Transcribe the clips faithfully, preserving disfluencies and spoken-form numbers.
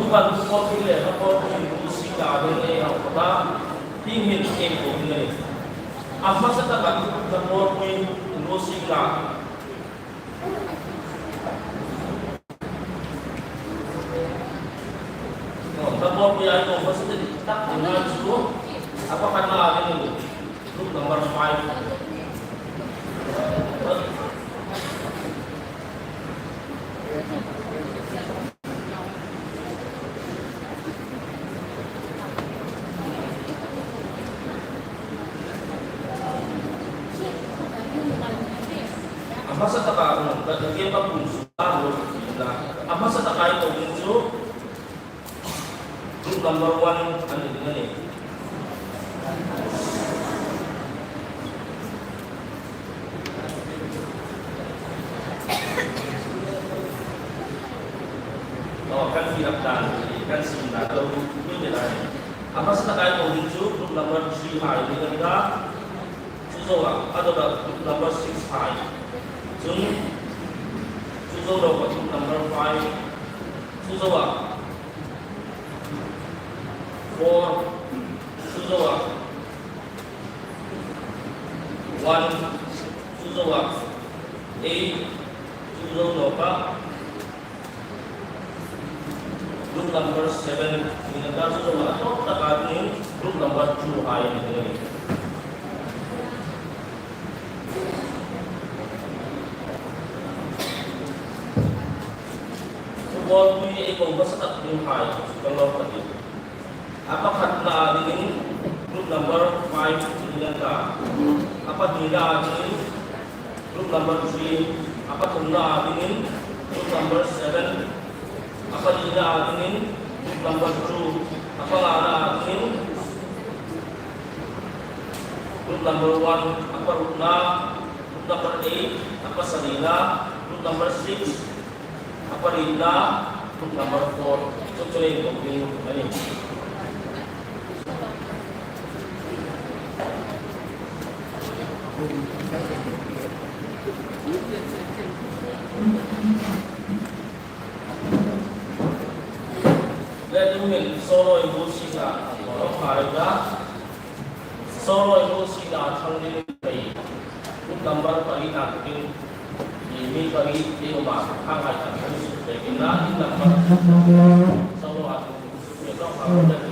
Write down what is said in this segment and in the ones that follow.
Kan bawlpui le, kan bawlpui ruolsikna ding ei hang pawt a, tieng hin ei bawlpui a nih. A hmasa taka kan bawlpui ruolsikna. Kan bawlpui a ei bawlpui hmasa tak ding chu, a pakhatna ding, group number five. A hmasa taka, ka, ka, ka, a hmasa taka ei bawlpui chu group number one a ni ding a nih. Aw, kan firak dan, kan sim dan lo, mi te dan. A hmasa taka ei bawlpui chu group number three hai ni kan ta. Chu zoa, a dawta group number six hai. Chun, chu zo lo group number five. Chu zoa, four. Chu zoa, one. Chu zoa, eight. Chu zo lo ka group number seven, ni na ta chu zoa, a tawp taka ding group number two hai ni. Chu bawlpui ei bawlpui hmasa tak ding hai, chu kan lo ka ti. A pakhatna dingin group number five ni kan ta. A pahnina dingin group number three. A pathumna dingin group number seven. A palina dingin group number two. A pangana dingin group number one. A parukna group number eight. A pasarina group number six. A parina group number four. Chu chu ei bawlpui a nih. Le tuhin solo in ruolsikna, solo in ruolsikna thang ding pei. Group number pali na ding, mi, mi pali ding ma, hang hai kan kan su te kin na, in number. Solo a, solo a.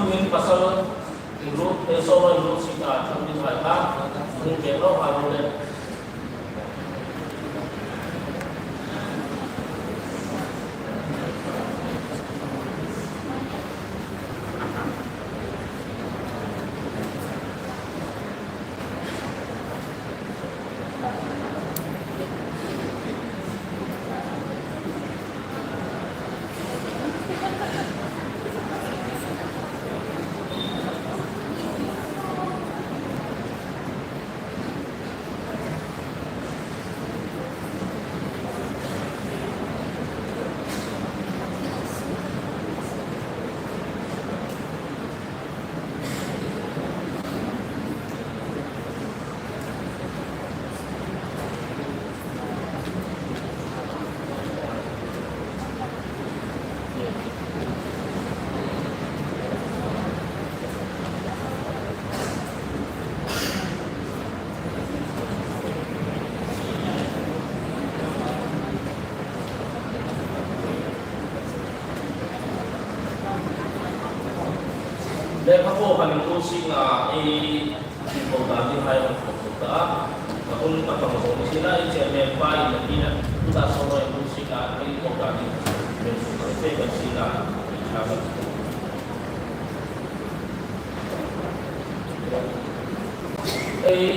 Tuhin pasal in ruol, eh, solo in ruolsikna thang ding hai kha, hung ke lo hai ruol le. Kan ruolsikna ei program ding hai hung ṭhuoi ta a. Ka hun ka hmang zawng si la, ei chairman pa in a tina, tuta saw ruolsikna ei program ding, men su ka fe kan si la, ei ṭha kan. Ei,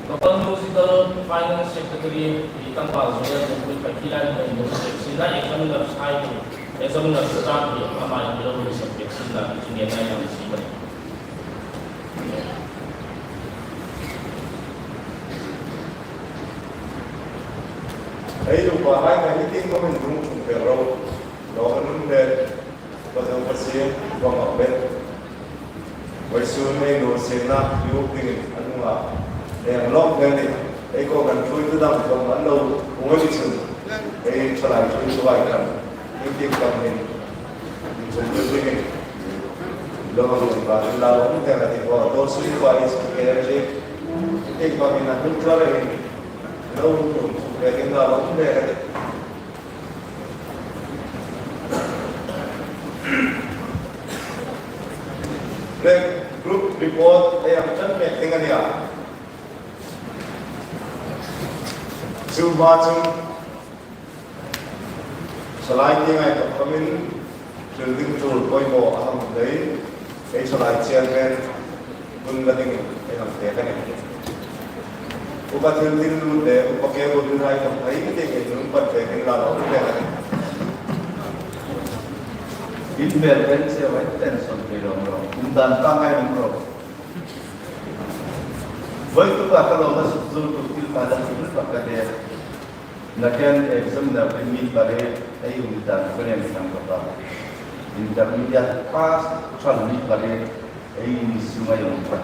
Kapal Musical Finance Secretary, ei ṭangpui zong le, ṭangpui pa kila ni, ṭangpui si la, examiner sai, examiner staff hi, ama hi lo ni sa pe si la, ki nge nai ang si ba. Ei, lo pa hai ka ni ting ko min dung chung pe ro, lo ka nun pe, Pathien, Pathien, va mak bek. Vawisun ei nusietna, yu dingin, a nunga. Ei ang lawk ve ni, ei ko kan ṭhuoitu dang khom an lo, hung a ni chun. Ei ṭhalai ṭhuoitu vai kan, ei tim kan hin. Ei ṭhuoitu dingin. Lo hung va la lo hung te ka ti ko, to sui vai is ke ji. Ei ko min a hun tra re. Lo hung tu, ke ding la lo hung te ka ti. Le group report ei ang chan mek ding a nia. Chu hma chun ṭhalai tieng ai tak khamin thil ding tul poimaw a hang nei. Ei ṭhalai chairman hun la ding ei hang pek a nih. Upa Thiltinlut le Upa Kebulhai khom hai ka ti ke nun pan pek in la lo pek a nih. In bel pen che wai ten son pe lo lo. Um dan pa ngai lo lo. Voi tu ka ka lo na su zu tu til pa da su pa ka de. Nakin exam na pe mi pare, ei unit dan ko nem sang ko pa. Intermediate pass chal mi pare, ei ni su mai ong pa.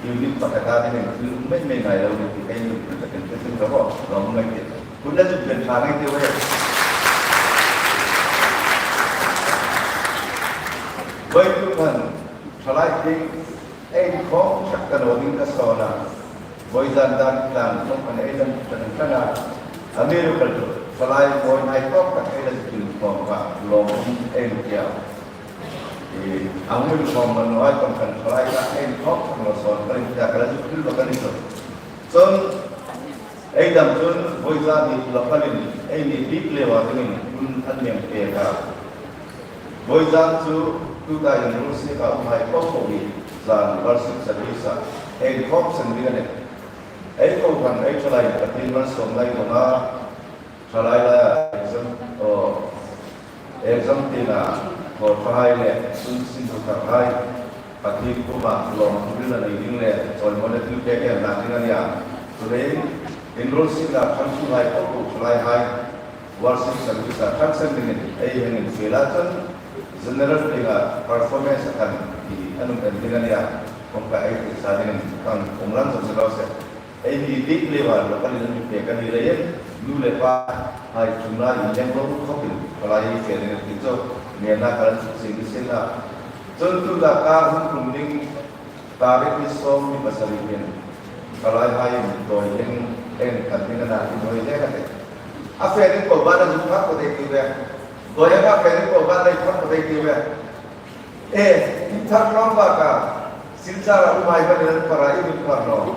Unit pakhat a ding thil um mai mai ngai lo ni ti ei unit pakhat in ka sin ka bo, lo mai ti. Kun la zuk ben tha ngai ti we. Voi tu khan, ṭhalai ti, ei khom sak ka lo ding ka sawn a. Voizan dan tlang khom kan ei lam kan kan a. A mi ru kal tu, ṭhalai voi nai khom kan ei lam kin khom ka lo ei lu kia. I, ang mi khom man noi khom kan ṭhalai ka ei khom kan lo sawn kan ei kia ka la zuk kin lo kan ei sawn. Chun, ei dam chun voizan ni la palin, ei ni bik lewa dingin hun an mek pek a. Voizan chu tuta in ruolsieka um hai po po hi zan worship service a ei khom seng ding a nih. Ei ko khan ei ṭhalai Pathien malsawmna dong a, ṭhalai laia exam, aw, exam tina, ko ṭhahai le sun sin tu tak hai, Pathien kuoma lawmthu hril a nei ding le chawimawi le thil pek el na ding a nia. Chuleiin, in ruolsiekna ṭhangthu hai po po ṭhalai hai, worship service a ṭhang seng dingin ei hang infiel a chun, general tienga performance a kan ti a nuom em ding a nia. Kawngka ei ti sa dingin kan kawng lam zawng se lo se. Ei ni dik lewa lo kan in pek a ni leiin, nu le pa hai chunga inleng lo khawpin, ṭhalai ei fe ding ti chu, ngenna kan suk sing ding sien a. Chun tuta kar hung tlung ding, tarik ni sawmhni pasari hin, ṭhalai hai in dawi heng, heng kan ding a na ti dawi heng a ti. A fe ding ko ba na zuk phak ko dei ti ve. Dawi heng a fe ding ko ba na phak ko dei ti ve. E, in thar naw bak a, Silchar a um hai khan in an phar a, i hung phar naw.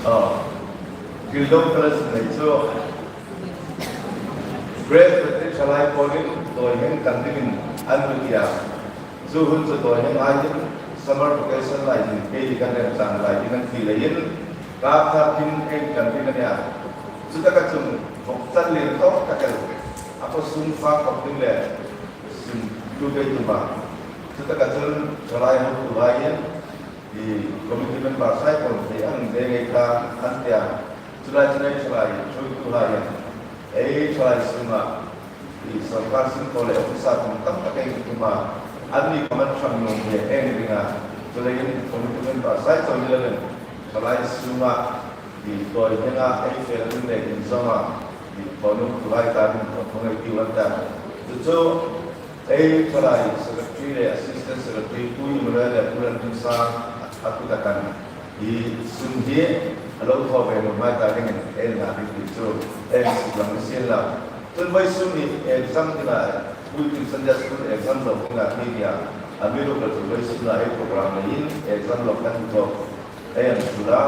Aw, Gildong Palace nei chu. Grace Baptist ṭhalai pawlin dawi heng kan dingin an hung ti a. Chu hun chu dawi heng hai hin summer vacation lai hin, kei hi kan remchang lai hin an ti leiin, kar thar khin heng kan ding a nia. Chutaka chun vawk chal lien tawk tak el, a paw sung fak khawp ding le, Sin tu kei tu ma. Chutaka chun ṭhalai hotuhai in, i committee member sai pawl thei ang de ngei ta an tia. Chulai chun ei ṭhalai ṭhuoituhai in, ei ṭhalai sunga, i sawrkar sin pawl le officer kum tam tak ei tum a. Anni khawm an ṭhang nuom ve ei ring a. Chuleiin committee member sai chauh ni lovin, ṭhalai sunga, i dawi henga ei fel ding le inzawma, i thawhnawmtuhai ta ding thawthawng ei tiu an ta. Chu chu ei ṭhalai secretary le assistant secretary Pu Immanuel le Pu Lalhringsang a kut a kan. I sum hi a lo thaw ve nuom hai ta dingin ei la ding ti chu ei suklang ni sien la. Chun vawisun ni exam dinga Puiting Sunday School exam lo kinga thei dia, amiruokchu vawisuna ei program leiin exam lo kan thaw. Ei an sula,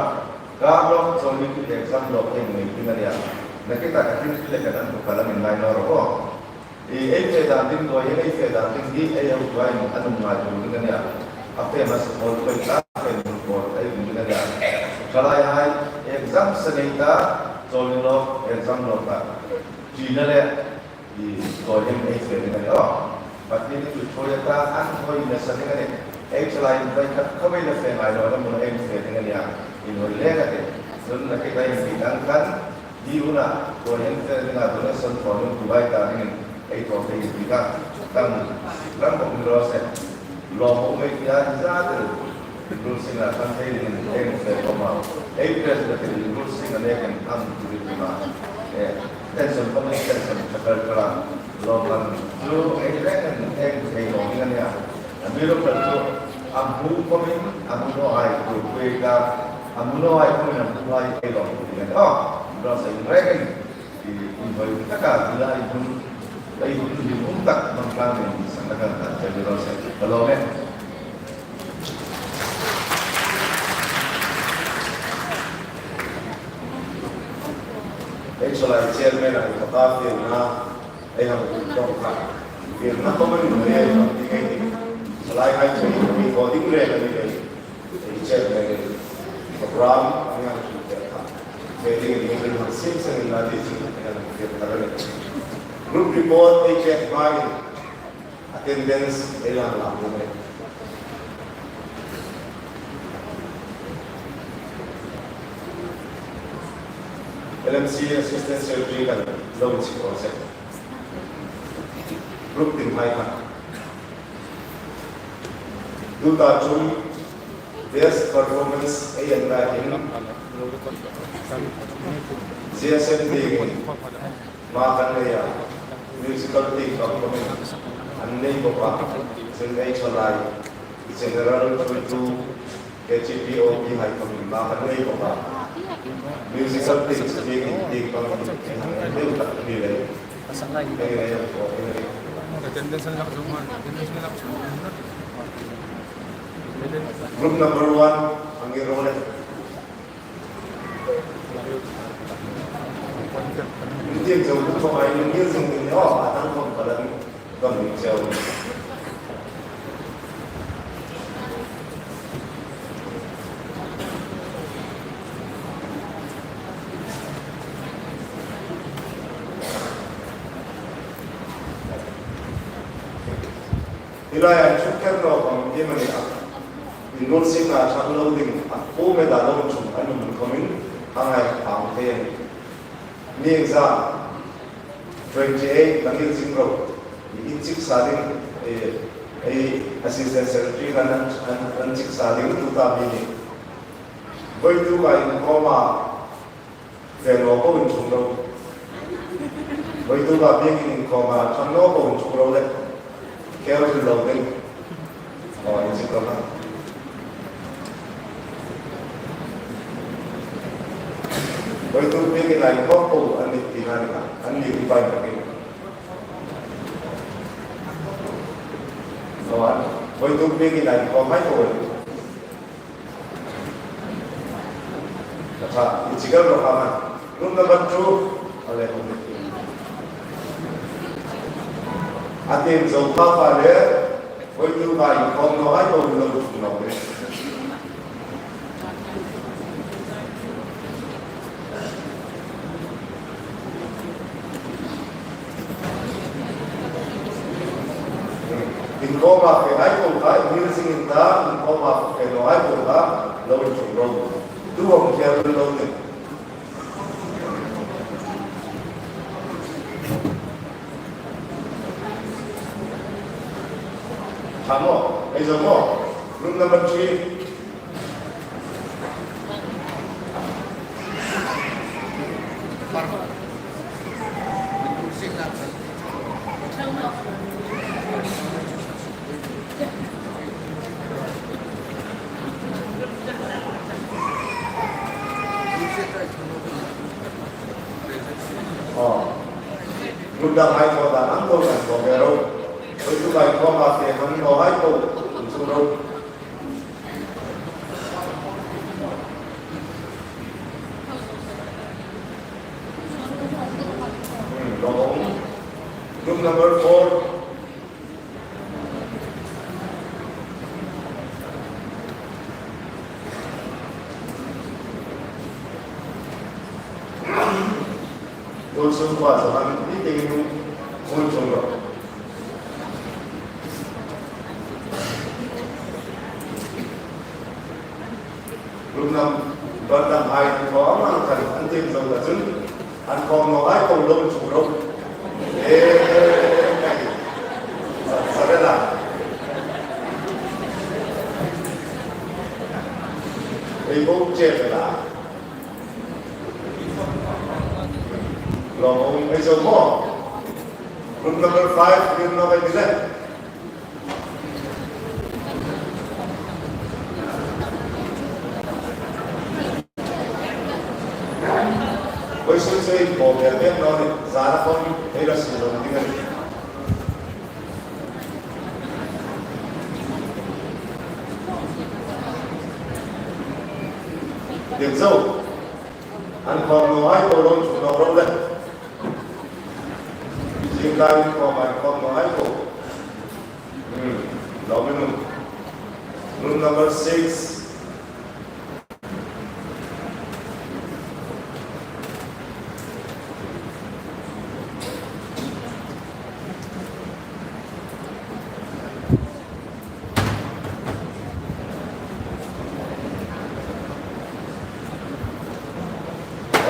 ka lo chawlin exam lo ei nei ding a nia. Nakie taka thil le kan an ko kalang in ngai naw ro. I ei fe dan ding, dawi ei fe dan ding hi ei hotuhai an um ngai tur ding a nia. A famous pawl pei ta, famous pawl ei ding ding a nia. Thalaihai exam sa nei ta, chawlin lo exam lo ta. Tina le i dawi ei fe ding a nia. Aw, Pathien chu thawi ta an hoi na sa ding a nia. Ei thalai in vai khat khawvei la fe ngai lo na mun ei fe ding a nia. Inhawi le ka ti. Chun nakie taka ei dang khan, hi huna, ko hen fe dinga donation form in kubai ta dingin ei thaw thei ti ka. Tang, lam bok ni raw se. Lawm um ei tia, i za te. Rul Singh a kan thei dingin ei fe ko ma. Ei president in Rul Singh a nekin ang tu di ma. Eh, tension ko ma, tension chakar kala. Lawm kan chu ei rengin ei thei lawm ni a nia. Amiruokchu, a hmu khawmin, a hmu nawhai, ku, ku, ka, a hmu nawhai khawmin, a hmu nawhai, ei lawm, ku, ti, aw, raw se, in rengin, i, inhawi taka, ti la, ei hun, ei hun, hun tak, hmang tlang, ei hun, sang taka, ta, ta, raw se, ka lawm e. Ei chawlai chairman a, ka ta, fielna, Ei hang tum kha. Fielna khawm a ni le, ti ngai ni. Salai hai chu mi ko ding le ka ni le. Ei chairman le. Program a ni hang tum kha. Fe ding ni hang sim sim na di chu ei hang fiel ta le. Group report ei check mai. Attendance ei hang la ni le. L M C Assistant Secretary kan lo chi ko se. Group tin mai kha. Tuta chun best performance ei en lai hin G S M T in ma kan nei a, musical team performance an nei bawk a, chun ei chawlai, general, tuitu, K G P O P hai khawm ma kan nei bawk a. Musical team chu ding, ding pang, ding tak ni le. Ding le, ding le. Group number one, ang i ro le. Ni tieng chau tu khawm ai ni zing ni, aw, a tang khawm ka la ni. Kan ni chau. Hi lai a chuk kher lo khawm ti mani a. Inrul singna chang lo ding a, pu me da lo chung a nun khawmin a ngai khang thei a nih. Ni engzat, twenty eight Dangil Zingro, in chik sa ding, eh, eh, Assistant Secretary kan an, an, an chik sa ding tuta mi ni. Voituk a inkhawma, Fe naw po in chung lo. Voituk a biekin inkhawma, chang naw po in chung lo le. Kher hril lo ding. Aw, in chik lo na. Voituk biekin a inkhawm po, an ni tina ni a. An ni ti pai ma ki. Aw, voituk biekin a inkhawm hai po. Ka tha, i chigal ro ka man. Room number two, a le hum. A tiem zo pha pha le, voituk a inkhawm naw hai po lo thung naw le. Inkhawma fe hai po kha, inhil zing in ta, inkhawma fe naw hai po kha, lo inchuk ro. Tu hawng khial lo ni. Tha maw, ei zo maw. Room number three. Aw. Group dang hai ko dan ang ko kan ko vero. Vai khawma fe hang naw hai po, inchuk ro. Hmm, lawm. Group number four. Tuolsung pa, so han, ni ting nu, mun chung ro. Group number dang hai, ko ama kan, an tim zo ka chun, an khawm naw hai ko lo chung ro. Eh, kai. Sa, sa re la. Ei bo che re la. Lawm, ei zo maw. Group number five, group number eleven. Question se ko bel bel naw ni, zana kon ei la si lo ni kan. Dem zo. An khawm naw hai ko lo, lo le. Zing lai ko, an khawm naw hai ko. Hmm, lo mi nu. Room number six.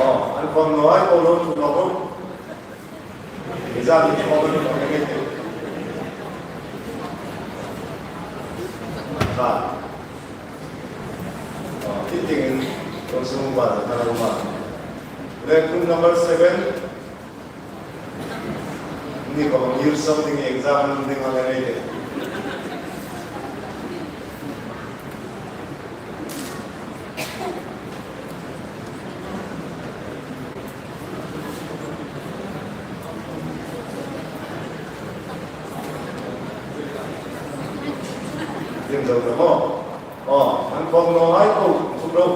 Oh, an khawm naw hai ko lo, lo. Exam ni khawm naw hai ko. Ha. Oh, ti ting, ko sung ba, ta lo ma. Room number seven. Ni ko ngir something exam ding a nei de. Ding zo ta mo. Oh, an khawm naw hai ko, suk ro.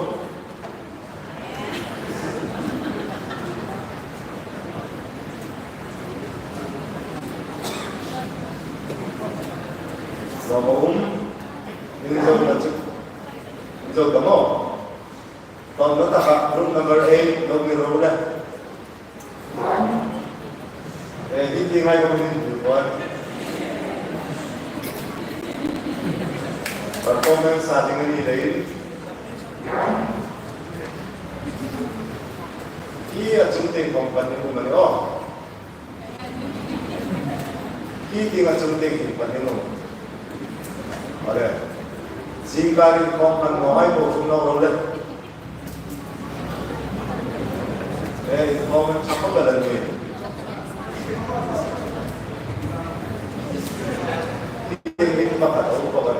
Zo ba um. Ni zo na chu. Ni zo ta mo. Tawp na ta ka, room number eight, lo mi ro le. Eh, hi ti ngai ko min tu ko. Performance a ding a ni leiin. Hi a chung tieng khawm kan ni um a ni aw. Hi tieng a chung tieng khawm kan ni um. Ale. Zingkar in khawm kan naw hai ko, suk naw ro le. Eh, informant chapa ka la ni. Min pakhat a um bawk a.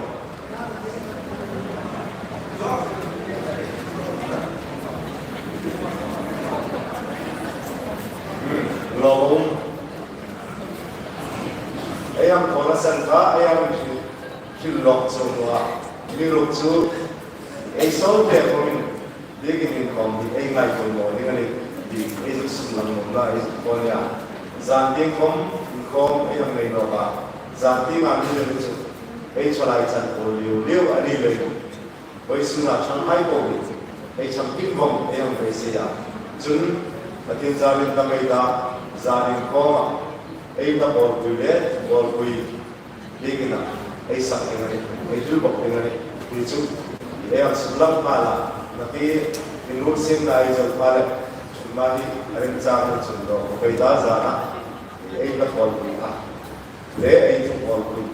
Hmm, lo um. Ei ang ko la san ka, ei ang thil lawk chu a. Mi ruk chu, ei sawl te khawmin. Biekin inkhawm hi ei ngaituo naw ding a nih. Biekin ei zuk suklang naw la, ei zuk khaw nia. Zan tieng khawm, inkhawm ei hang nei nawk a. Zan tieng a ni le chu, ei chawlai chan pawl liu liu a ni le. Vawisuna ṭhang hai po hi, ei cham tin vawng ei hang beisei a. Chun, Pathien zalin ta mei ta, zan inkhawma, ei ta bawlpui le, bawlpui. Biekin a, ei sak ding a nih, ei hril bawk ding a nih. Hi chu, ei hang suklang pha la, nakie, inrul seng la ei zo pha le, chun ma hi, a ring chang le chun lo, ko pei ta zana, ei la bawlpui a. Le ei chu bawlpui,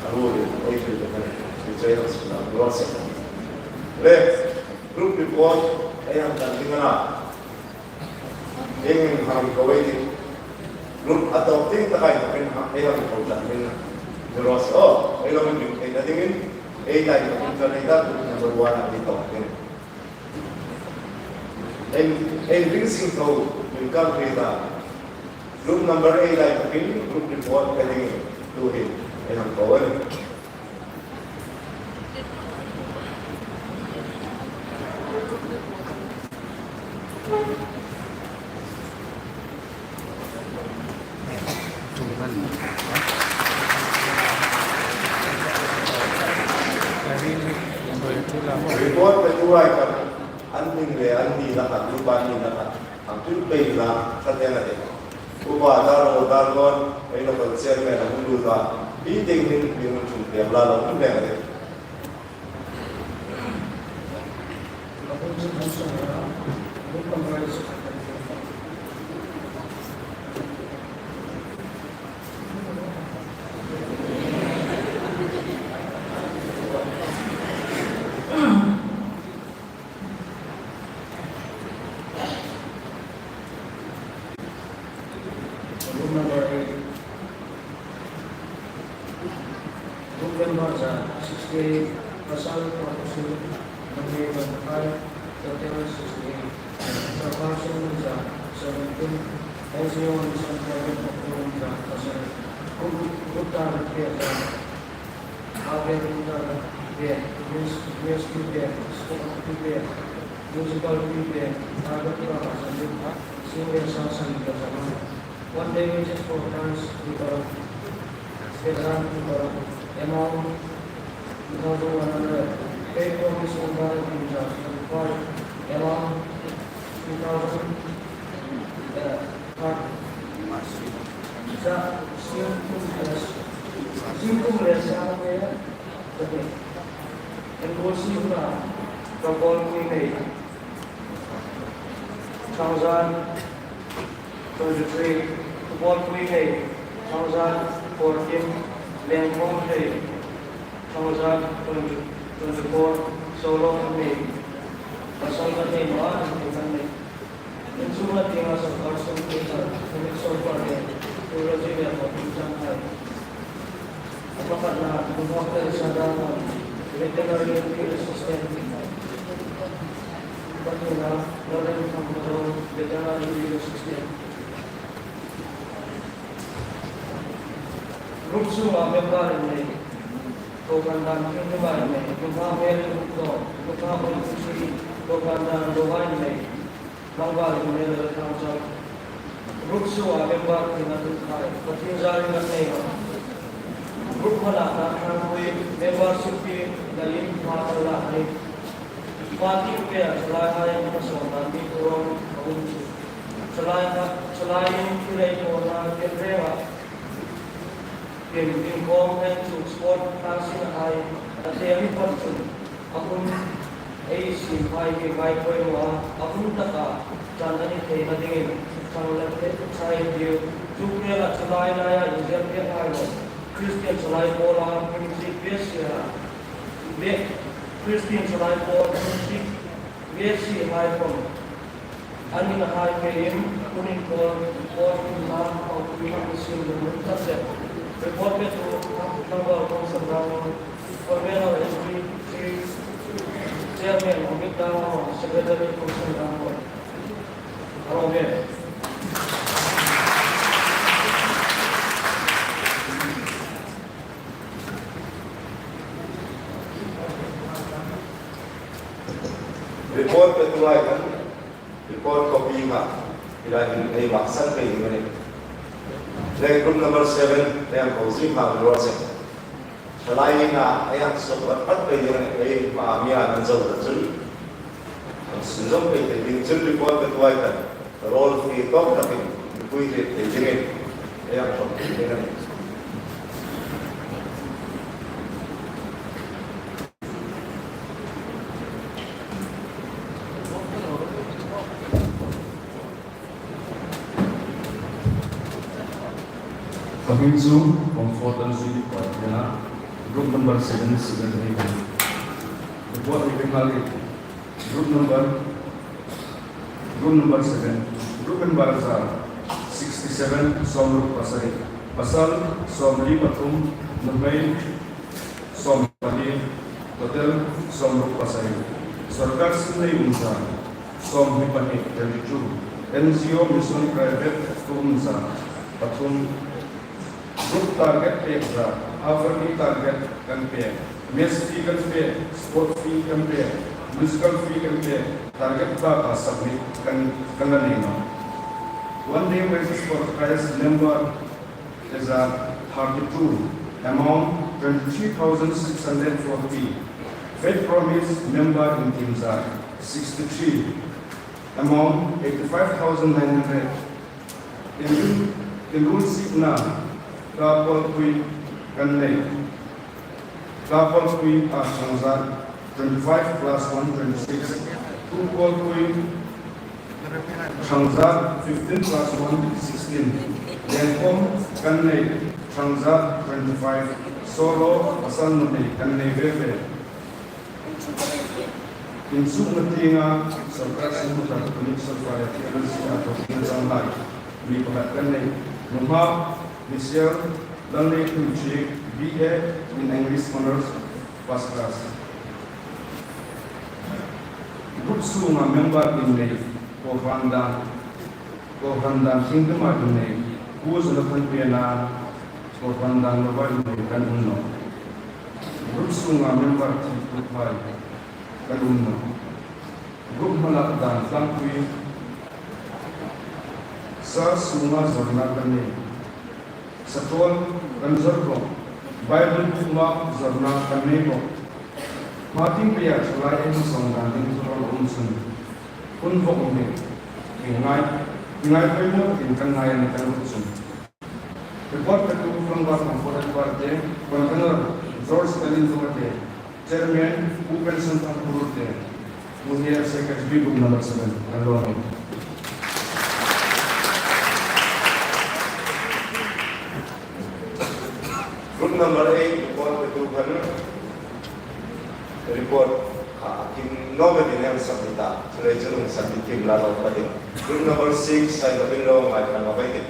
a ru le, ei hril ding a nih. Hi chu ei hang suklang, lo sek. Le, group report, ei hang kan ding a na. Ei hang ko ei ti. Group a tawp tieng taka ei hang ko tlat ding a. Ni raw se aw, ei lo min thei na dingin, ei lai ko tlat ding a, group number one a ei tawp ding. Ei, ei ring sing tho, min kal thei ta. Group number ei lai ko in, group report ka ding, tu hi. Ei hang ko a nih. Report petu hai khan an hming le an nina khan, upa nina khan, an tul pei na kha te na te. Upa Darlo, Darlon, ei local chairman a hung lut a, mi ding hin mi hun chun tiam la lo hung le na te. Room number eight. Group member za sixty-eight, pasal forty-two, nuhmei twenty-five, total sixty-eight. Sawrkar sum za seventeen, N G O mission private program za pasal. Group, group target za Harvey Winter Day, News, News Day, Sport Day, Musical Day, Harvey Winter Day, Senior Sasha Leader Zaman. One day wages for Christ Leader, Veteran Leader, amount two thousand one hundred. Pay promise on the Leader, amount two thousand, uh, Za, singkum le, singkum le sang le, okay. N G O singna, Kabol Kuinei, Thangzan twenty-three, Kabol Kuinei, Thangzan fourteen, Lengkong Hei, Thangzan twenty, twenty-four, Solo Kuinei, Pasal Kuinei, Noah Kuinei. Inchunga tienga sawrkar sum pei ta, Phoenix Sawrkar le, Theology le, Baptism hai. A pakhatna, Bungkok le Sadang, Veterinary Field Assistant. Pahnina, Northern Thangkodong, Veterinary Field Assistant. Group sunga member in nei, kohran dan thil ni mai nei, nunghak hmel in huk dawn, nunghak hmel in huk si, kohran dan lo vai nei. Tlangval in hmel a thang chau. Group sunga member tina tul khai, Pathien zârin an nei a. Group hmana ta thangpui, membership fee la in hma ta la ni. Party pe a thalai hai in ka sawm dan mi turon a um chu. Thalai ha, thalai in thil ei kona ken renga. Ken ding kawng hen chu sport tang sin hai, a te mi pat chun. A hun ei sim hai hi vai poimaw a, a hun taka chan a ni theina dingin thang le te chai diu. Chu khela thalai laia inziak pek hai lo. Christian thalai pawla hming zik ve si a. Ve, Christian thalai pawl hming zik ve si hai khom. An inhai peiin, hun inkawl, report inhai, paupui hmang sin le mun tak le. Report petu, Thangbal Kawngsan Ramon, Convener S D C, Chairman Amit Dangmawng, Secretary Kawngsan Ramon. A lo ve. Report petu hai khan, report copy kha, hi lai hin ei mak san pei ding a nih. Le group number seven, le ang ko zing kha lo se. Thalai hin a, ei ang sawt pat pat pei ding a nih, ei ma mi a nan zo ta chun. Ang sin zong pei pei ding chun report petu hai khan. Rawl fie tawk takin mipui hriet thei dingin ei ang ṭhawp thei ding a nih. Ka hming chu Comfort L G Paithena, group number seven, secretary. Report hi ka nghal hi. Group number, group number seven, group member za sixty-seven, sawmruk pasari, pasal sawmli pathum, nuhmei sawmpali, total sawmruk pasari. Sawrkar sin nei um za sawmhni pahni, thirty-two. N G O mission private tu um za pathum. Group target pek za Half yearly target kan pêk, mess fee kan pêk, sport fee kan pêk, musical fee kan pêk, target bâka submit kan, kan la nei nawh. One day wages for Christ member is a thirty-two, amount twenty-three thousand six hundred forty. Faith Promise member in Timza, sixty-three, amount eighty-five thousand nine hundred. Inrul, inrul sikna, tla pawlpui kan nei. Tla pawlpui a ṭhangzar twenty-five plus one, twenty-six. Thu pawlpui ṭhangzar fifteen plus one, sixteen. Lengkhawm kan nei ṭhangzar twenty-five. Solo pasal nuhmei kan nei ve ve. Inchukna tienga sawrkar sin hmuthar Phoenix Sawrkar le T L C a thawk ding zanghai mi pakhat kan nei. Nunghak Michelle Lalneithun Chik, B A in English Honours, first class. Group sunga member in nei, kohran dan, kohran dan hring tima in nei, Pu Jonathan Pena, kohran dan lo vai nei kan um nawh. Group sunga member thi tukhai kan um nawh. Group hmalak dan tlangpui, sa sunga zawrna kan nei. Sathol kan zawr bawk, Bible bookmark zawrna kan nei bawk. Hma tieng peia ṭhalai ei hmasawn dan ding thil a um chun, hun vawk ni, i ngai, i ngai pawimawh in kan ngai a ni kan ruot chun. Report petu Tlangval Thangkhawlien Party, convener George Kalin Zuma te, Chairman Pu Pension Thangkhawlien te, Pu Hniar Secretary, group number seven, kan lo ni. Group number eight, report petu khan report kha kim naw ka din em sak ni ta, chulei chun sak ni kim la lo ka din. Group number six, sai ka bin lo ngai kan ma bai din.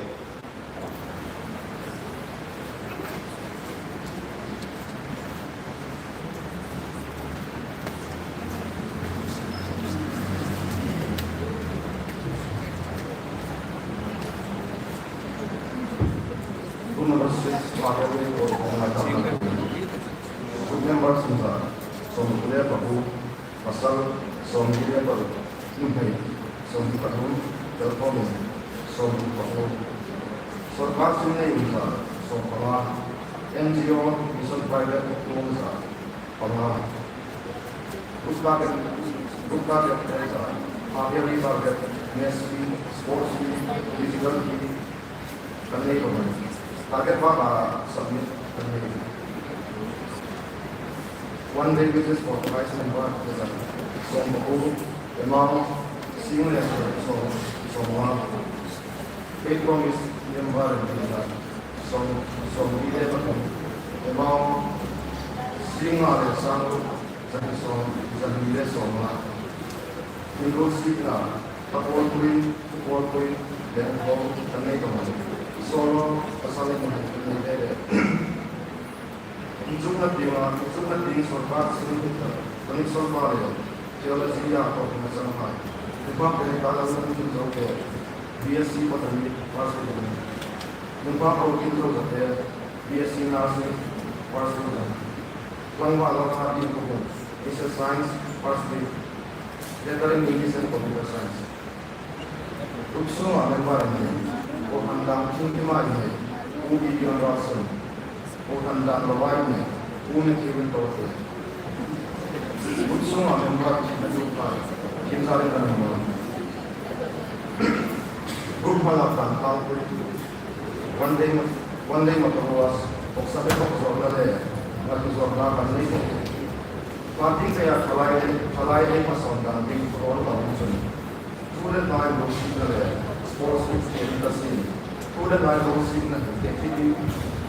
Group number six, Father Day for Home Life. Group member singza, sawmhni le pakuo, pasal, sawmhni le pakuo, nuhmei, sawmhni pathum, telkhawmin, sawmhni pakuo. Sawrkar sin nei umza, sawmpanga, N G O, Mission Private, umza, panga. Group target, group target, half yearly target, mess fee, sports fee, physical fee, kan nei bawk a ni. Target bâka submit kan nei. One day wages for Christ member, sawmpakuo, amount, sing le sawm, sawmnga. Faith Promise member, sawm, sawmli le pathum, amount, singnga le sangruo, zahni sawm, zahni le sawmnga. Inrul sikna, tla pawlpui, thu pawlpui, lengkhawm kan nei ta mani. Solo, pasal le nuhmei kan nei ve ve. Inchukna tienga, inchukna tieng sawrkar sin hmuthar, Phoenix Sawrkar le T L C a thawk ding zanghai. Nunghak Pengtala Lalneithun Chik te, B S C Botany, first division. Nunghak Rokim Zoza te, B S C Nursing, first division. Tlangval Lalthapi Khawbung, H S Science, first div. Lettering, English and Computer Science. Group sunga member in nei, kohran dan hring tima in nei, Pu Bibian Ralsung. Kohran dan lo vai in nei, Pu Matthew Wintote. Group sunga member thina tukhai, thim zarin kan um nawh. Group hmalak dan tlangpui. One day, one day motor wash, bawksa bawk zawrna le, ngatu zawrna kan nei bawk. Party kaya thalai, thalai ei hmasawn dan ding role kan chun. Thu le hnai lo sikna le, sports fee ka siem. Thu le hnai lo sikna, K T P,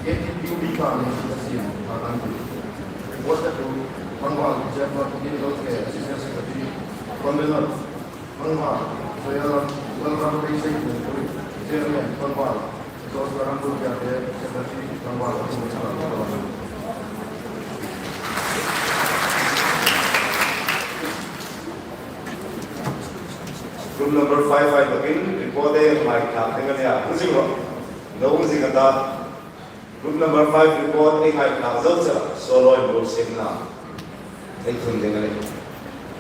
K T P ka nei ka siem, ka kan ti. What to do? Tlangval, Jeff, Martin, Loke, Assistant Secretary, Convener, Tlangval, Zoya Lam, Lalram Beisei, Chairman, Tlangval, Joshua Rambutia te, Secretary, Tlangval. Room number five five takin report e mai thak ding a nia. Hung zing ro. Lo hung zing a ta. Group number five report ei ngaithlak zo cheu, solo inruolsiekna ei thun ding a nih.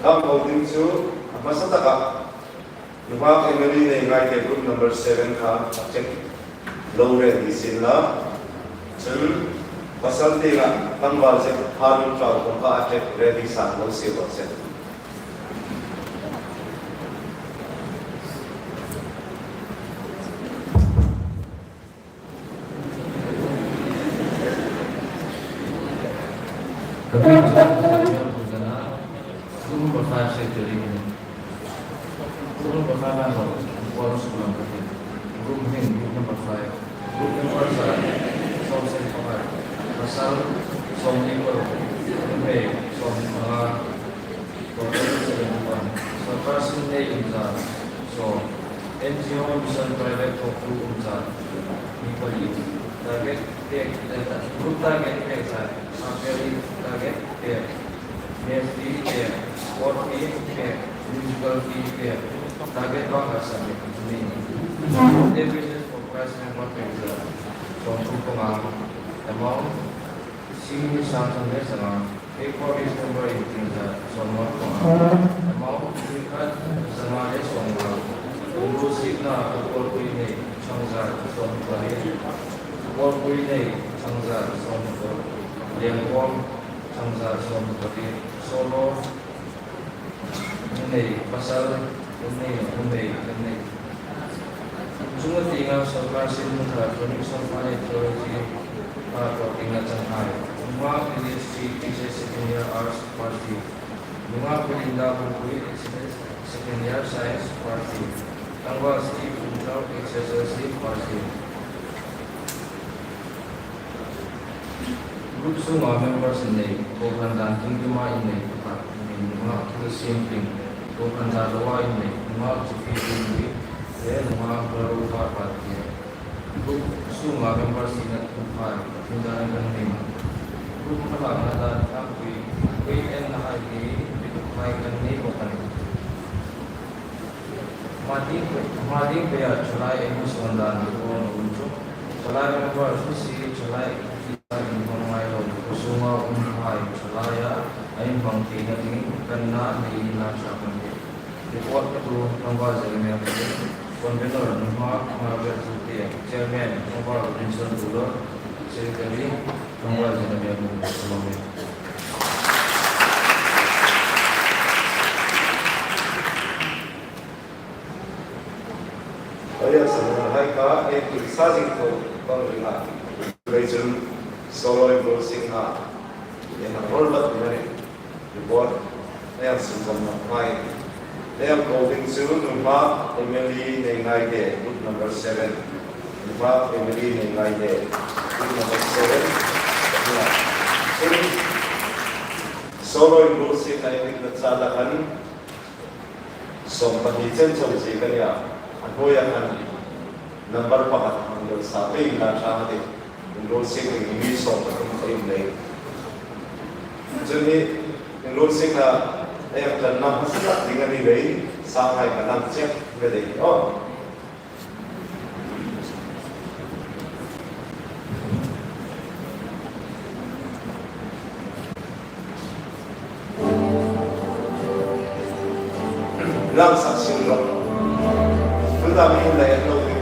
Kan ko ding chu a hmasa taka nunghak M L E nei ngaite group number seven kha a check lo ready sienla. Chun pasal tienga tlangval zet pha nun chau kong kha a check ready san lo sie raw se. Group number five secretary. Group number five member. Group number five. Group number five. Pasal sawmhni paruk. Nuhmei sawmhni panga. Total seventy-one. Sawrkar sin nei um zat sawm. N G O mission private thawktu um zat mi pali. Target pek, eh, group target pek zat. Half yearly target pek. Mess fee pek. Sport fee pek. Musical fee pek. Target banga submit. Every business for price member pek zat. Sawmthum panga. Amount singmi sangthum le sanga. Paper is number eighteen zat sawmnga panga. Amount three khat sanga le sawmnga. Inruolsiekna, Tuolpui nei chang zat sawmhni pali. Tuolpui nei chang zat sawmhni pali. Liangkhawm chang zat sawmhni pali. Solo nei pasal, nei nuhmei, nei. Chunga tienga sawrkar sin hmuna Chronic Songfa Anthology hla tawk dingin a chang hai. Nunghak English C T C second year arts first year. Nunghak Belinda Bungpui, second year science first year. Tlangval Steve Umtau, H S L C first year. Group sunga members in nei, kohran dan tum tuma in nei pakhat, nunghak Thilsiem Ping, kohran dan loa in nei, nunghak Chifi Ping, le nunghak Laro Parpati. Group sunga members in a tum hai, tin dan kan nei. Group kha lakna dan tlangpui, pui en na hai ni, pui tum hai kan nei bawk a nih. Hma tieng pei, hma tieng peia thalai ei hmu suok dan hi aw um chu. Thalai member chu si thalai ki sa in hmang ngai lo. Khaw sunga um hai thalaia a inhmang theina ding kan na nei inla ṭha kan tih. Report petu tlangval Jeremiah Pasien, convener nunghak Margaret Zute, chairman tlangval Robinson Tuolor, secretary tlangval Jeremiah Pasien. Aya, sawrkar hai kha ei tuisa zing tho bang ringa. Leiin chun solo inruolsiekna ei hang rol bat ding a nih. Report ei hang sunzawm nawk mai. Ei hang ko ding chu nunghak M L E nei ngaite, group number seven. Nunghak M L E nei ngaite, group number seven. Chun solo inruolsiekna ei hang ring chal a khan sawm pahni chen chau ziek a nia, a hnuoia khan number pakhat hang lo sa pei inla ṭha a tih. Inruolsiek ding mi sawm pathum ei um leiin. Chun hi inruolsiekna ei hang tlanna hmasa tak ding a ni leiin, sanghai ka lang chek ve dei aw. Lang sak sin ro. Tuta mi hun lai an lo ding.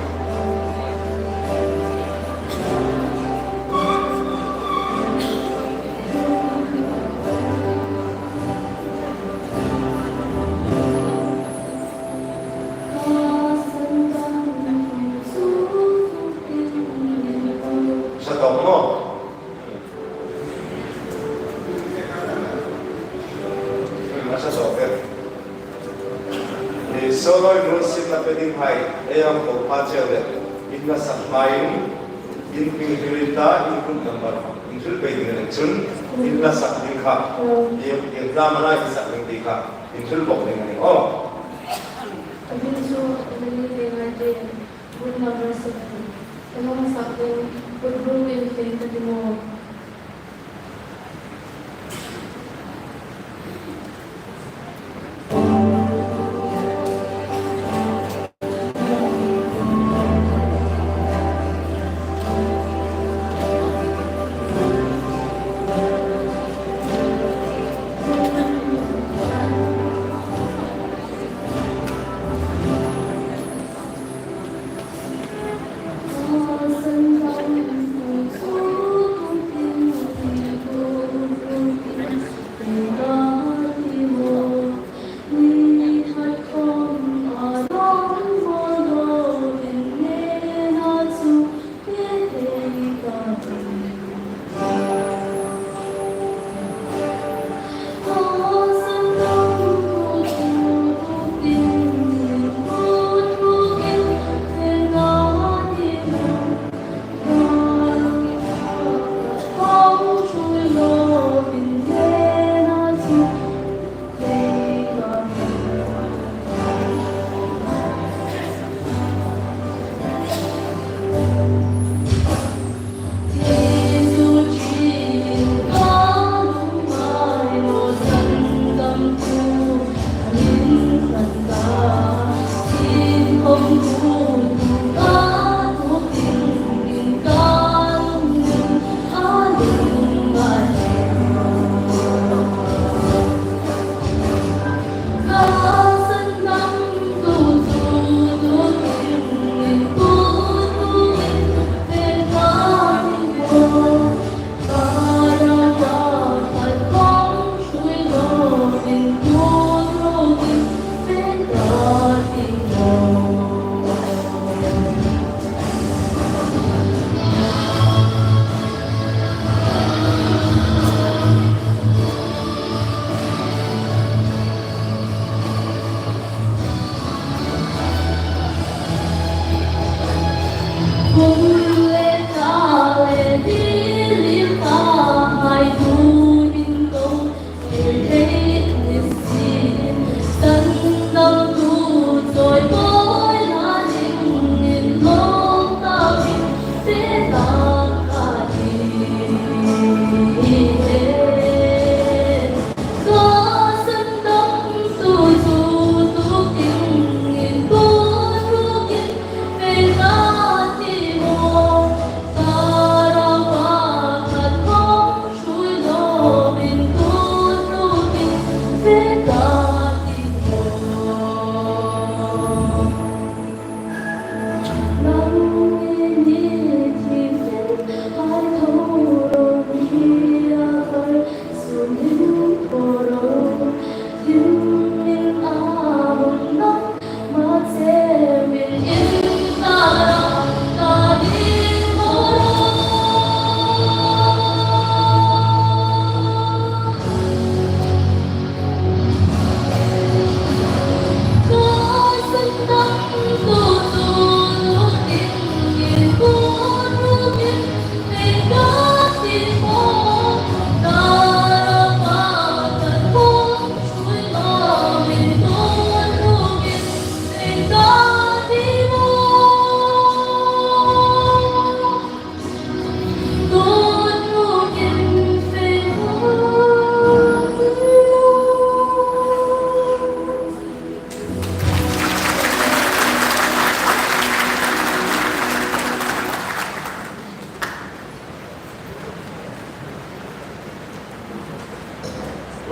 Sa tawk maw? Masa sawk e. Ni solo inruolsiekna pe dinghai, ei hang ko pha cheu le, in hla sak hmain, in hming hril in ta, in group number in hril pei ding a nih chun, in hla sak ding kha, i, i hla mana in sak ding ti kha, in hril bawk ding a nih aw. A hming chu Emily Bengaite. Group number seven. Kan hung sak ding, group in feng ka ti maw.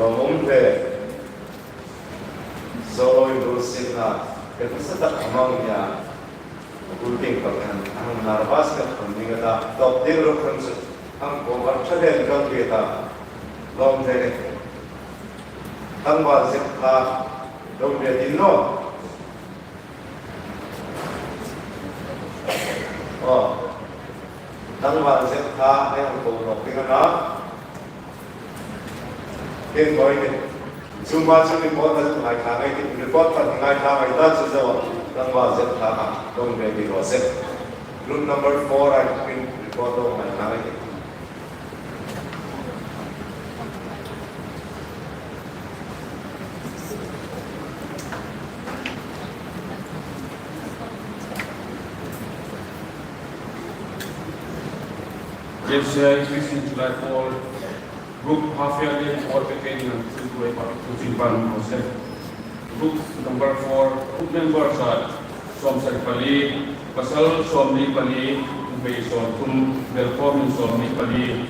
Lawmum le, solo inrulsietna, ka hmasa tak a hmang nia, a bul tieng pakhat, a hang nervous ka hmang ning a ta, tawp ding ruok khan chu, hang cover ṭha hle ka hriet a, lawm le, tlangval zep kha, lo hriet in naw. Aw, tlangval zep kha, ei hang ko nawk ding a na. Ken koi ni. Chu ma chu report a ngaithla ngei tih, report kha ngaithla ngei ta chu zo. Tlangval zep kha kha, lo hriet in naw se. Room number four a report lo ngaithla ngei tih. Yes, sir. Christian July four, group half yearly report packing and two by two. Group number four, group members are sawmsari pali, pasal sawmli pali, nuhmei sawmthum, belkhawmin sawmli pali.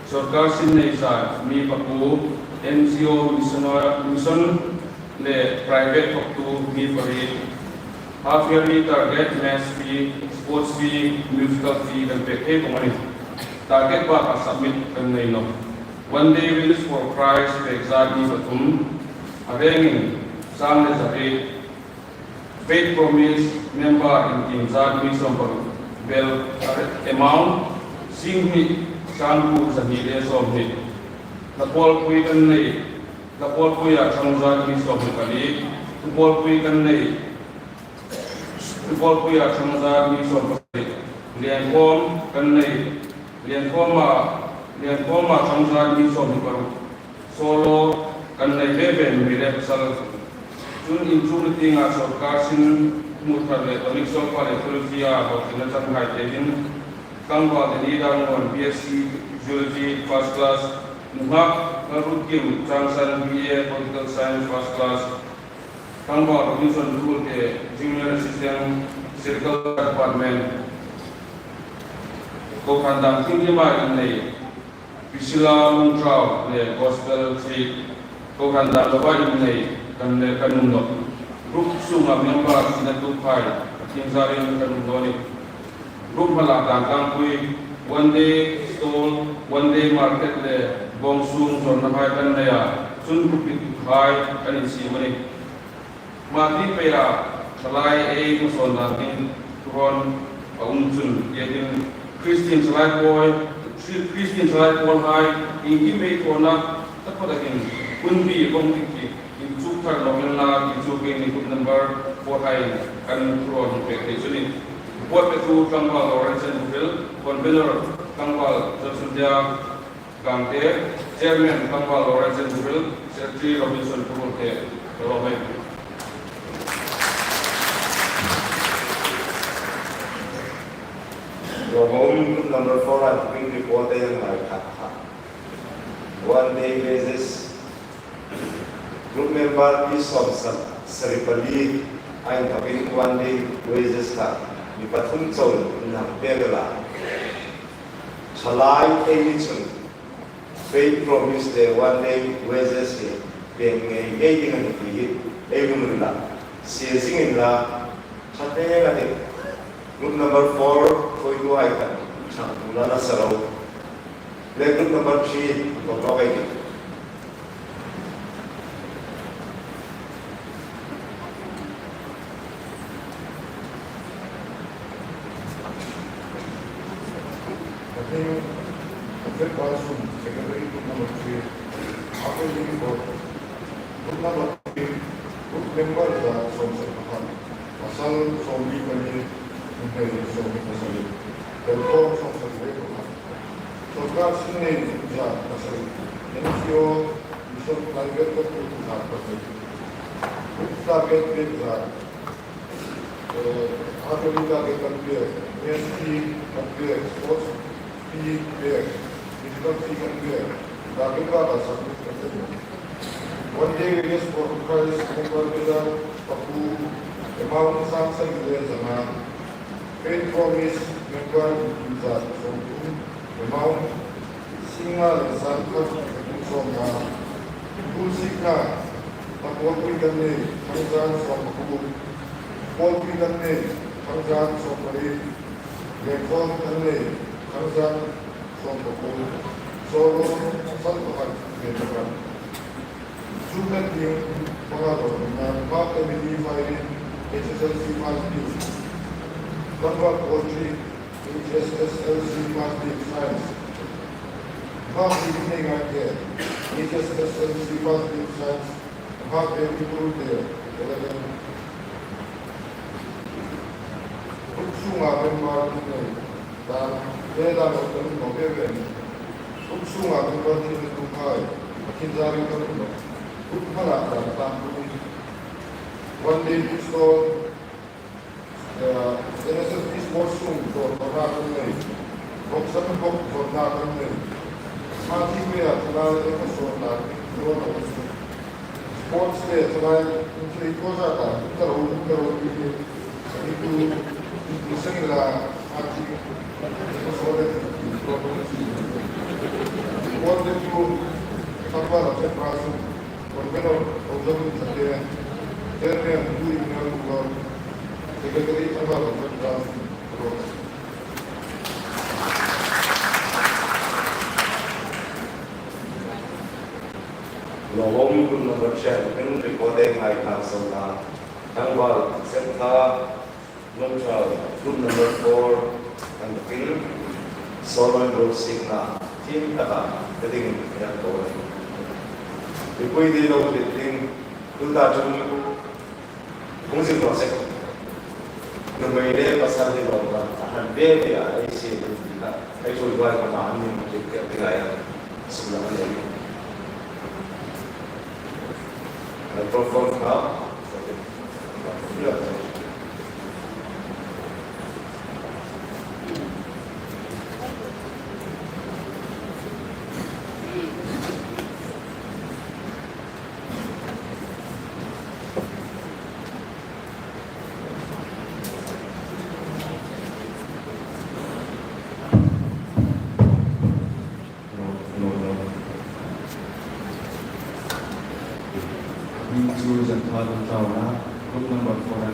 Sawrkar sin nei zat mi pakuo, N G O mission, mission le private thawktu mi pariet. Half yearly target, match fee, sports fee, musical fee kan pek thei bawk a nih. Target bakah submit kan nei nawh. One day Witness for Christ pek zat mi pathum, a rengin sang le zariet. Faith Promise member intim zat mi sawmparuk, bel amount singhni sangkuo zahni le sawmhni. Hlapawlpui kan nei, hlapawlpuia ṭhang zat mi sawmhni pali, thupawlpui kan nei, thupawlpuia ṭhang zat mi sawmhni pali, lienkhawm kan nei, lienkhawma, lienkhawma ṭhang zat mi sawmhni paruk. Solo kan nei ve ve, nuhmei le pasal. Chun inchuk ni tienga sawrkar sin hmu thar le tonic solfa le theology-a hlawtlina changhai te hin, tlangval Denny Darngawn, B S C Zoology first class, nunghak Lalrutkim Changsan, B A Political Science first class, tlangval Robinson Tuolte, Junior Assistant, Circle Department, kohran dang thing tima in nei, Priscilla Lungtau le Gospel Thik, kohran dang loa in nei kan le kan um nawh. Group sunga member sina tukhai, a thingzarin kan um naw nih. Group hmala dan tlangpui, one day stall, one day market le bawngsung zawnna hai kan nei a, chun group in hai kan insiem a nih. Hmati peia thalai ei hmasawn dan ding thuhrawn a um chun, tia hin Christian thalai pawl, Christian thalai pawl hai iengkim ei thawna taphawt a hin hun bi bawng dik hi inchuk thar lo inla, ti chu keini group number four hai kan thuhrawn pek thei chu a nih. Report petu tlangval Lawrence Buhil, convener tlangval Johnson Dia, Gangte, Chairman tlangval Lawrence Buhil, Secretary Robinson Tuolte, ka lawm e. Lawmum, group number four a booking report a ngaithla kha. One day basis. Group member mi sawmsari pali a inthawkin one day wages kha mi pathum chauin an hang pek a. Thalai ei ni chun Faith Promise le one day wages hi pek ngei ngei ding a nih ti hi ei lungrila sie zing inla, ṭha hle a nih. Group number four, khawitu hai khan ṭhang tumna nasa ro. Le group number three, tawp lo ei tih. Council Secretary, Group Number Three, Operating Board, Group Number Three, Group Member za sawmsari pakhat, pasal sawmli pali, nuhmei sawmhni pasari, telkhawm sawmsari le pakhat, sawrkar sinei za pasari, N G O, Mission, Private Sector za pasari, Group Target Pay za, eh, Harmony Target kan pek, M S P kan pek, Sports Fee pek, Physical Fee kan pek, Target Pay kan submit kan pek. One day wages for Christ member le pakuo, amount sawmsari le zanga. Faith Promise member in za sawmthum, amount singnga le sangkhat sawmnga. School sikna, pakuo pui kan nei, thangzan sawmpakuo. Pakuo pui kan nei, thangzan sawmpali. Lengkhawm kan nei, thangzan sawmpakuo. Solo, pasal pakhat, nei pakhat. Chu kan ding, panga lo, na, Mark Emily Fairy, H S L C First Div. Number four three, H S S L C First Div Science. Mark Emily ngai ke, H S S L C First Div Science. Mark Emily Kurute, eleven. Group sunga member nei, dan, le dan lo kan lo ve ve. Group sunga member thil tu khai, a kin zari kan lo. Group hmala dan tan tu. One day book stall, eh, N S S T sports sung dawr dawrna kan nei. Boxer box dawrna kan nei. Party pay a thalai e ka sawrna, dawrna kan nei. Sports te thalai, in thei ko za ta, in ta ro, in ta ro, in thei. Ani tu, in tu seng la, a ti, in tu so le, in tu ro, in tu so le. Sports te tu, tapa la, te pa su, kon ke no, o zo in sa te, te ne, tu in ne, tu ro, te ke te, tapa la, te pa su, ro. Lo wong kun number ten, record e ngai thang so na. Tangval, Septha, Lungthal, group number four, kan tin, Solomon Road Sikna, team taka, ka ding, yan ko. Ripui di lo, tin, tu ta chung, Hung zing rawh se. Nuhmei le pasal ni lo kha, a hran ve ve a, ei se ding ti kha, ei ṭhuoi vai kha ma an ni ma kit kha ti lai a, sum lam a nei. Microphone kha. Ni chu zan kha dam tau na, group number four a.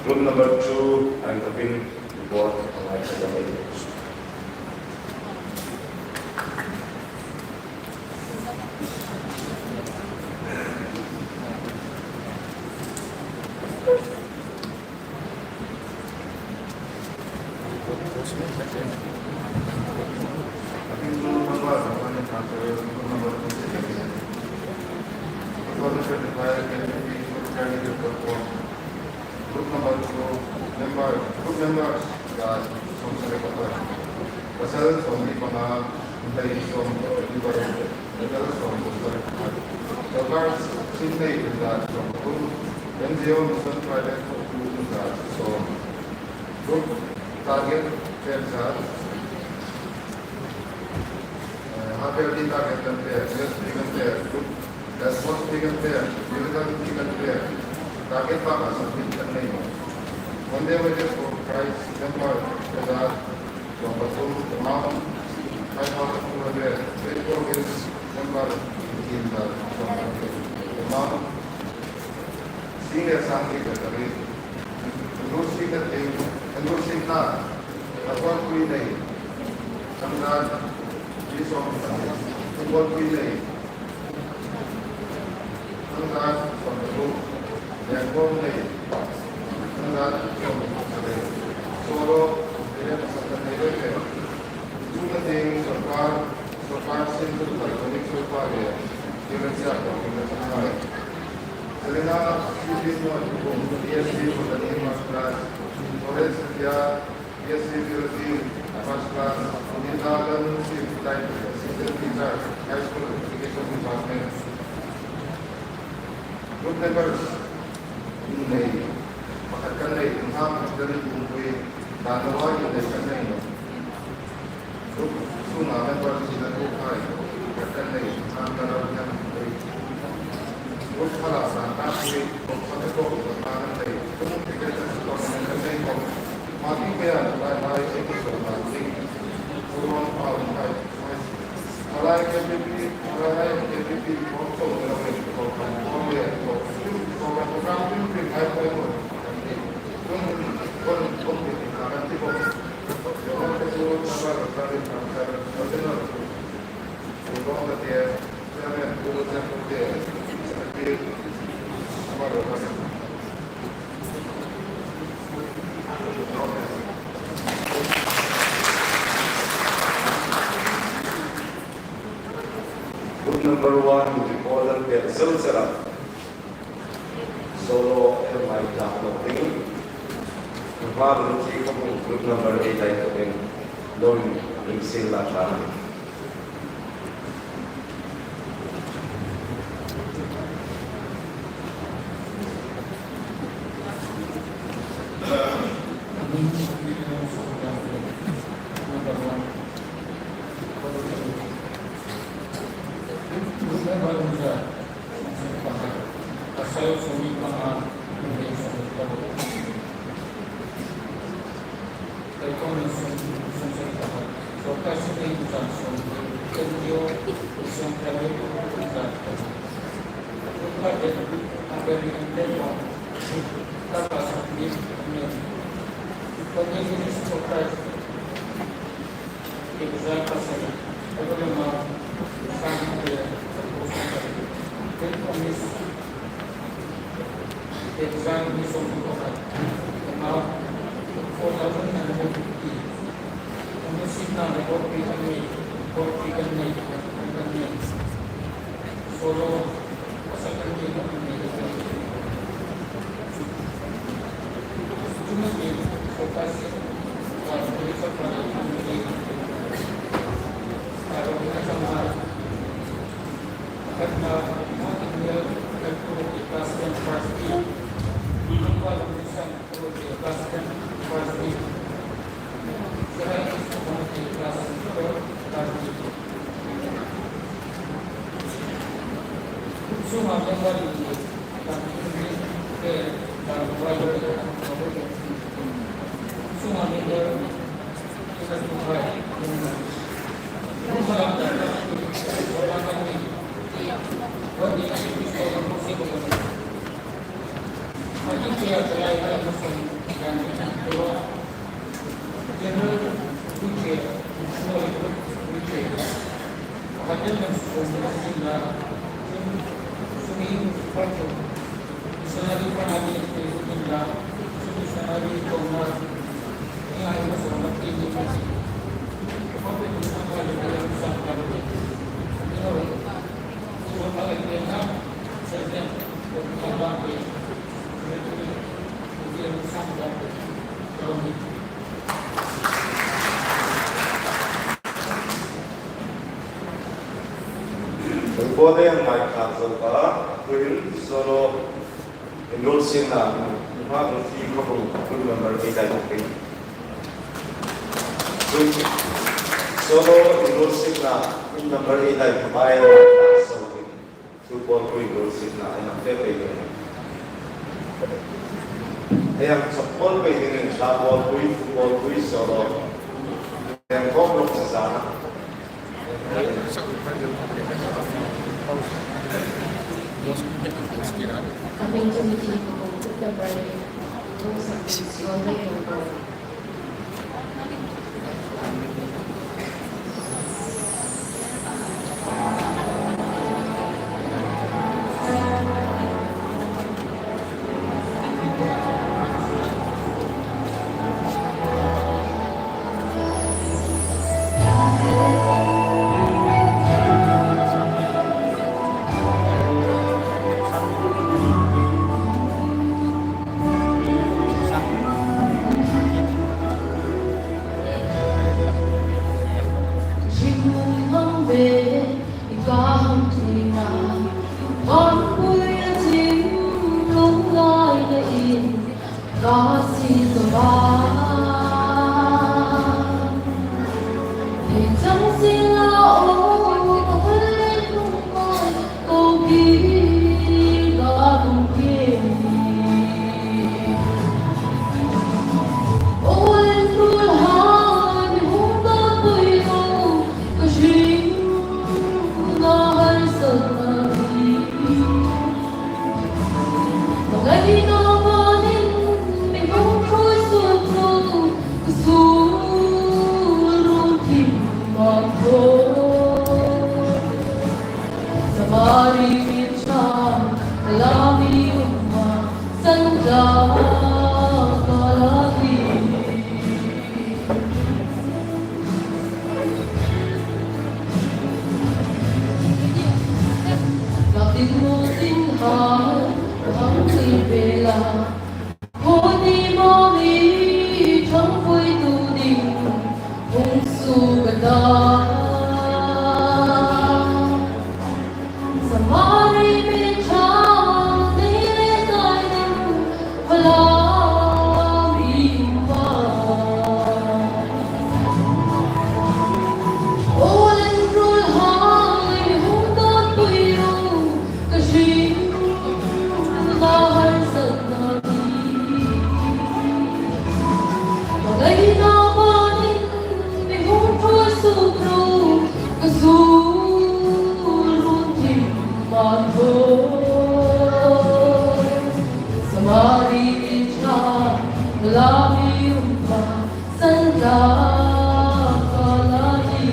Group number two, I'm hoping the board. Group number two, member, group members, the sawmsari pakhat. Pasal sawmli panga, nuhmei sawm, member, pasal sawmsari pakhat. Sawrkar sin nei hril zat sawmpathum, N G O mission private sawmthum zat sawm. Group target pek zat, eh, half yearly target kan pek, yearly kan pek, group, eh, sports kan pek, musical kan pek, target baka submit kan nei. Monday wages for Christ member pek zat sawmpathum, amount five thousand two hundred, Faith Progress member fifteen zat sawmpathum, amount senior sangli ka tari. Enrolment singna ding, enrolment singna, a kawlpui nei. Sangdan, mi sawm sangli, a kawlpui nei. Sangdan, sawm sangli, lengkawl nei. Sangdan, sawm sangli. Solo, ere pasal nei ve ve. Singna ding, sawrkar, First in two thousand twenty-five, University of University. Selena, Philippine North Home, B S C Botany, Master's, Florence Pia, B S C Biology, Master's, Unita Learning Institute, Assistant Teacher, High School Education Department. Group members, in nei, pakhat kan nei, in hang, kan nei, in pui, dan lo, in nei, kan nei, no. Group sunga member china group hai, kan nei, hang kan lo kan nei. Group khala san ta si, group khala ko kan nei. Group ticket kan nei ko. Ma ti pe an lai lai episode ma ti. Group on pa hai. Lai K B B, lai K B B ko ko ko ko ko ko ko. Group number one, Golden Bell Silsera. Solo, M I Dark Locking. Number eight, I think. Lori, in Silsera. Bode ang mai kha zo ka, tuhin solo enroll sien na, ha, ang fi ko ko, group number eight ai ko. Solo enroll sien na, number eight ai ko, ai, so, football ko enroll sien na, ai na pe pe. Ai ang football pe, sa ball ko, football ko, solo. Ang ko, sa na. Coming to meeting ko, ko, ko, ko, Ka si zo ba, hei chang si la o, ka hol le tung ko, ko ki, ka tung ki. O len tul hai, mi hung ka pui lo, ka hring, na har sa na ki. Ka ngai na ba nin, mi hung thui suk lo, ka su run kim ma ko. Samari mi cha, la mi um ma, san ja ka la ki. Ka tin mo tin ha, hang si be la. Honi mami thang pui tu ding, hung su ka ta. Samari mi thang ni le kai ding, phala mi ma. O len rul hai, hung don pui ro, ka hring, ka har sa na ki. Ka ngai na ba nin, mi hung thui suk lo, ka su run kim ma ko. Samari mi cha, la mi um ma, san ja ka la ki.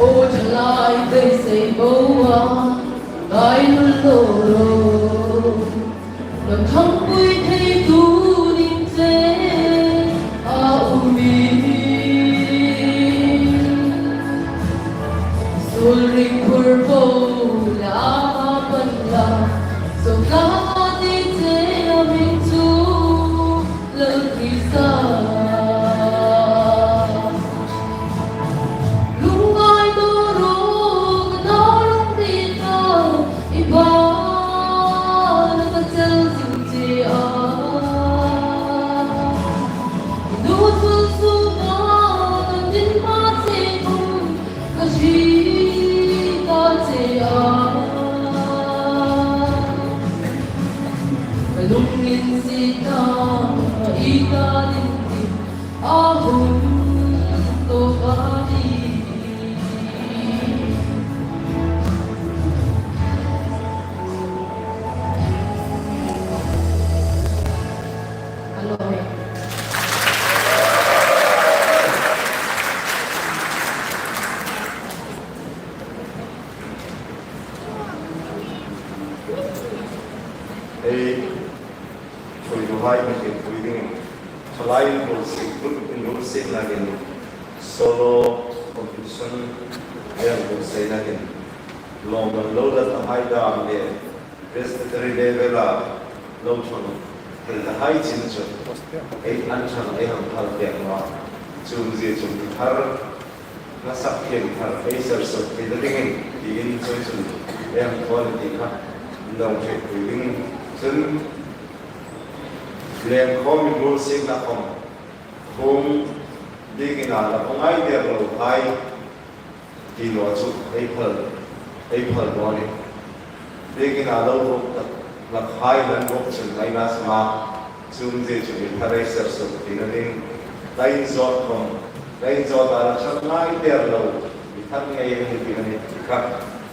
O thalai te sei bo a, kai nun lo lo. Lo thang pui thei tu ding che a um mi. Sul ring phur bo la ma pan la. So ka ti che a min chu. Lal Krista. Lungngai naw ro, ka naw lung ti ta, i ba na ka chel zing che a. I nu chu su ba, ka tin ma che khum, ka hri ta che a. Ka lungin si ta, i ta ding ding, a hun tawk a ni. Ka lawm e. Ei, thuoinuhai mi hrietpui dingin, thalai inbuotsai, inbuotsai nakin, solo competition ei inbuotsai nakin, lawmman lo la tahai dam le, Presbytery level-a lo ṭhang thei tahai chin chu, ei an ṭhang ei hang phal pek naw a, chu zie chu mi thar, hla sak thiam thar ei ser suk thei ta dingin, tiin chu chun ei hang thaw a ni ti kha, in dawng hrietpui ding. Chun, lengkhawm inbuotsai na khawm, khawm, biekin a la ngai der lo hai, ti naw chu ei phal, ei phal naw a nih. Biekin a lo ruok tak, la khai lan ruok chun ei na sama, chu zie chu mi thar ei ser suk tina ding. La inzawt khawm, la inzawt a la ṭhang ngai der lo, mi thar ngei ei ni tina ding ti kha.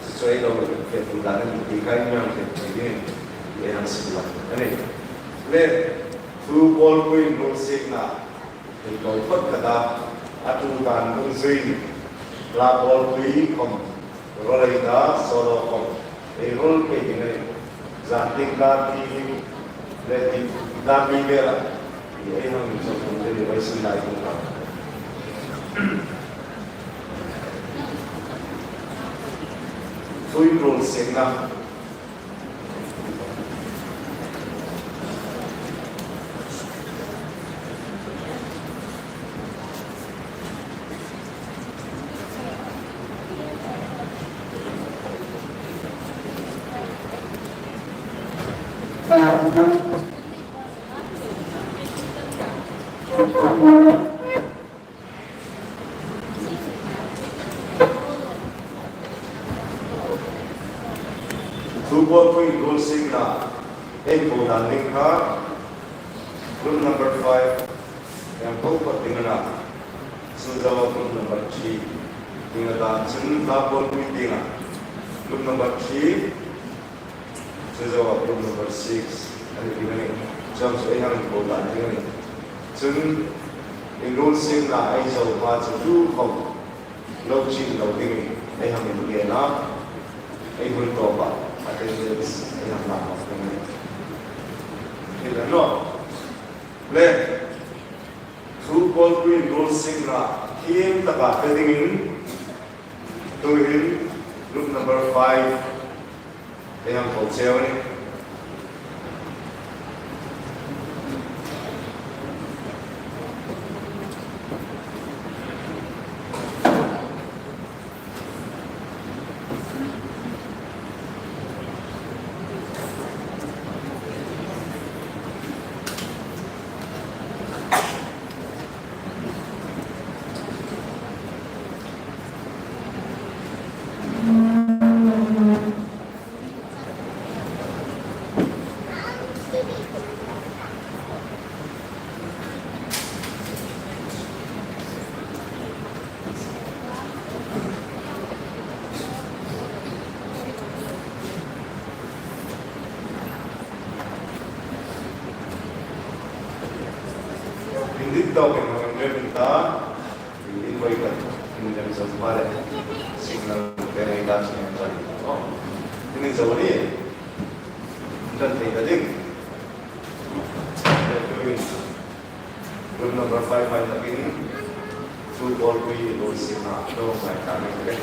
Chu chu ei lo fe tu dan ni ti kha ei hang fe ding, ei hang suk la a nih. Le, thu pawlpui inbuotsai na, ei lo phawt kha ta, a tu dan dungzui, la pawlpui khawm, rawl ei ta, solo khawm, ei rawl pei ding a nih. Zan ding la ti, le ti, la ti ve la, ei hang chawk ding le, ei sun lai ding la. Tui ruol siemna. Thu Pawlpui ruol siemna ei hmu dan ding kha, group number five, ei hang ko pawt ding a na. Chu zoa group number three ding a ta, chun Thu Pawlpui dinga group number three, chu zoa group number six a ni ding a nih. Chuong chu ei hang inko dan ding a nih. Chun inruol siemna ei zo hma chu tukhawm lo chin lo dingin ei hang ingen a, ei hun tawpa attendance ei hang lak ding a nih. Hi la naw. Le, Thu Pawlpui ruol siemna thiem taka pe dingin, tuhin group number five ei hang ko cheu a nih. Indik tawkin hang inrem in ta, invoi kan inrem zo pha le, signal te nei ta sin kan. Oh, ini zo ni, kan thei ta ding. Room number five, five takin, Thu Pawlpui ruol siemna lo ngai ta ni le.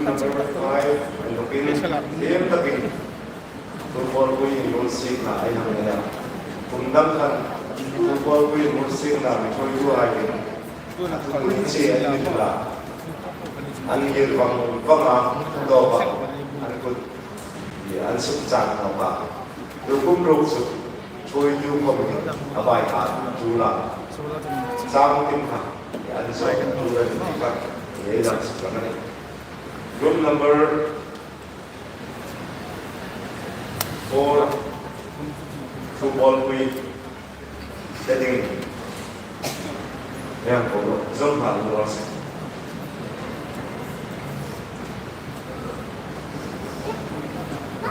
Number five, Lokin, Liam Takin. Football pui inhmul siekna ei hang nei a. Kum dang khan football pui inhmul siekna mi thuoituhai hin a thupui che an ni tlat a. An ngir vang vang a, an dawp a, an kut hi an suk chang nawk a. Tukum ruok chu thuoitu khom hin a vai a tul a. Chang tim kha an zawng tul a ni kha ei dam suk lang a nih. Group number four, football pui, heading. Yang ko, zong ha lo se.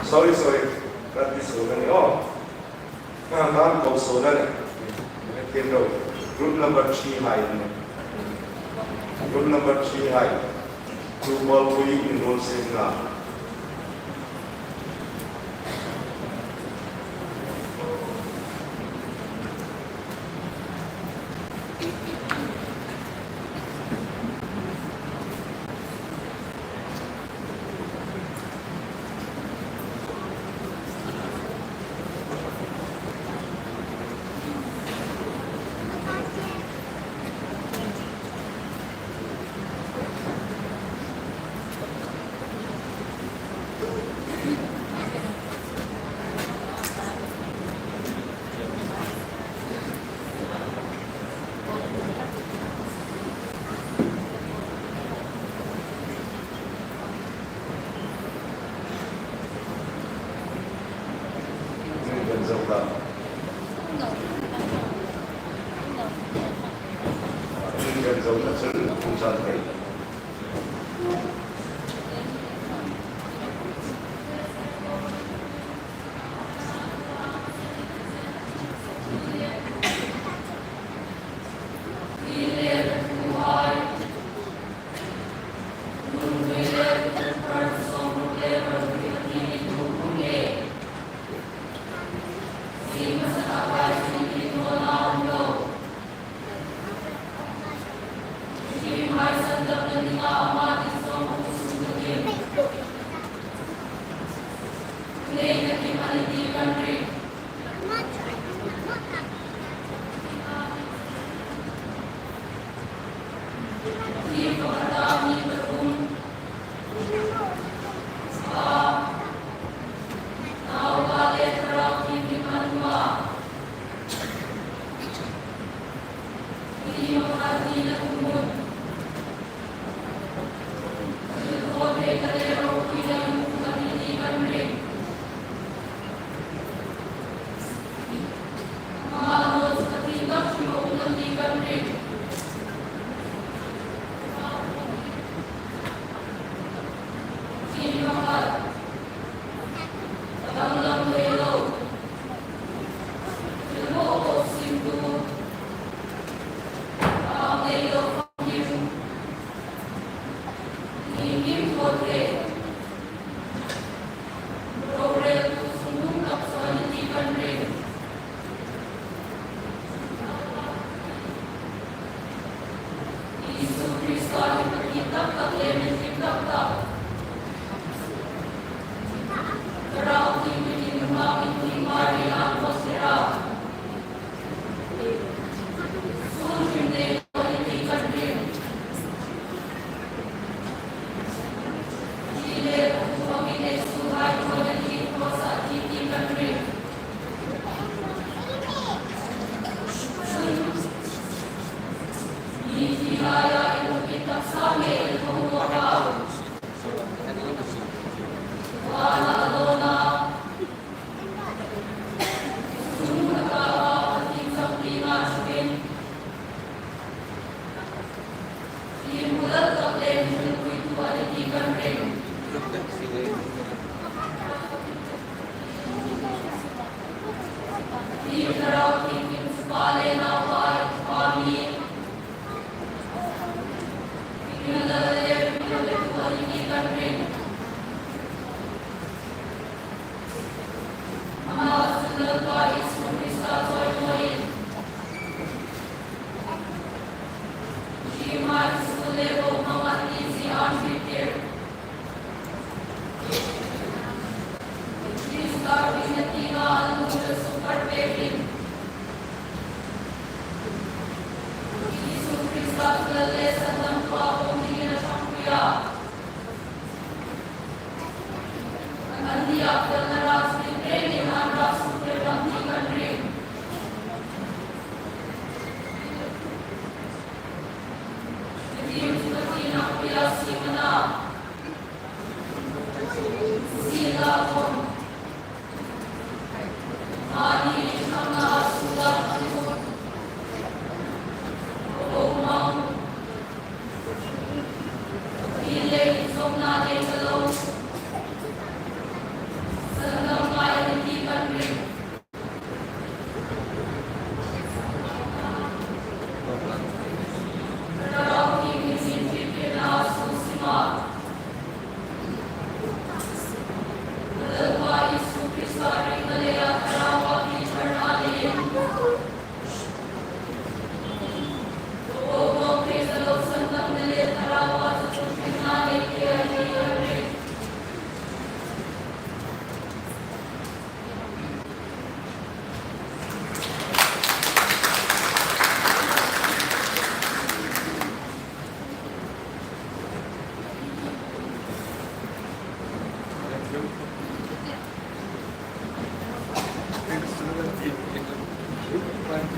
Sorry, sorry. Practice ko ni o. Kan ko so dan. Kin ro. Group number three hai. Group number three hai. Football pui inhmul siekna.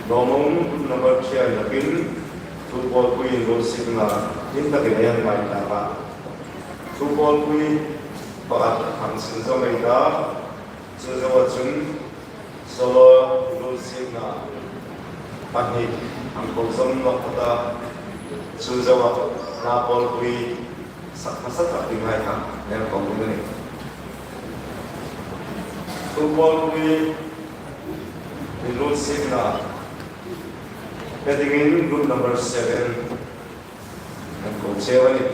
Lawmum number three a inlakin, Thu Pawlpui inrulsiekna inthawkin ei hang ngai ta a. Thu Pawlpui pakhat hang sunzawm ei ta, chu zoa chun solo inrulsiekna pahni hang ko zawm nawk ta, chu zoa Hla Pawlpui sak hmasa tak dinghai kha ei ko ding a nih. Thu Pawlpui inrulsiekna pe dingin group number seven ei ko cheu a nih.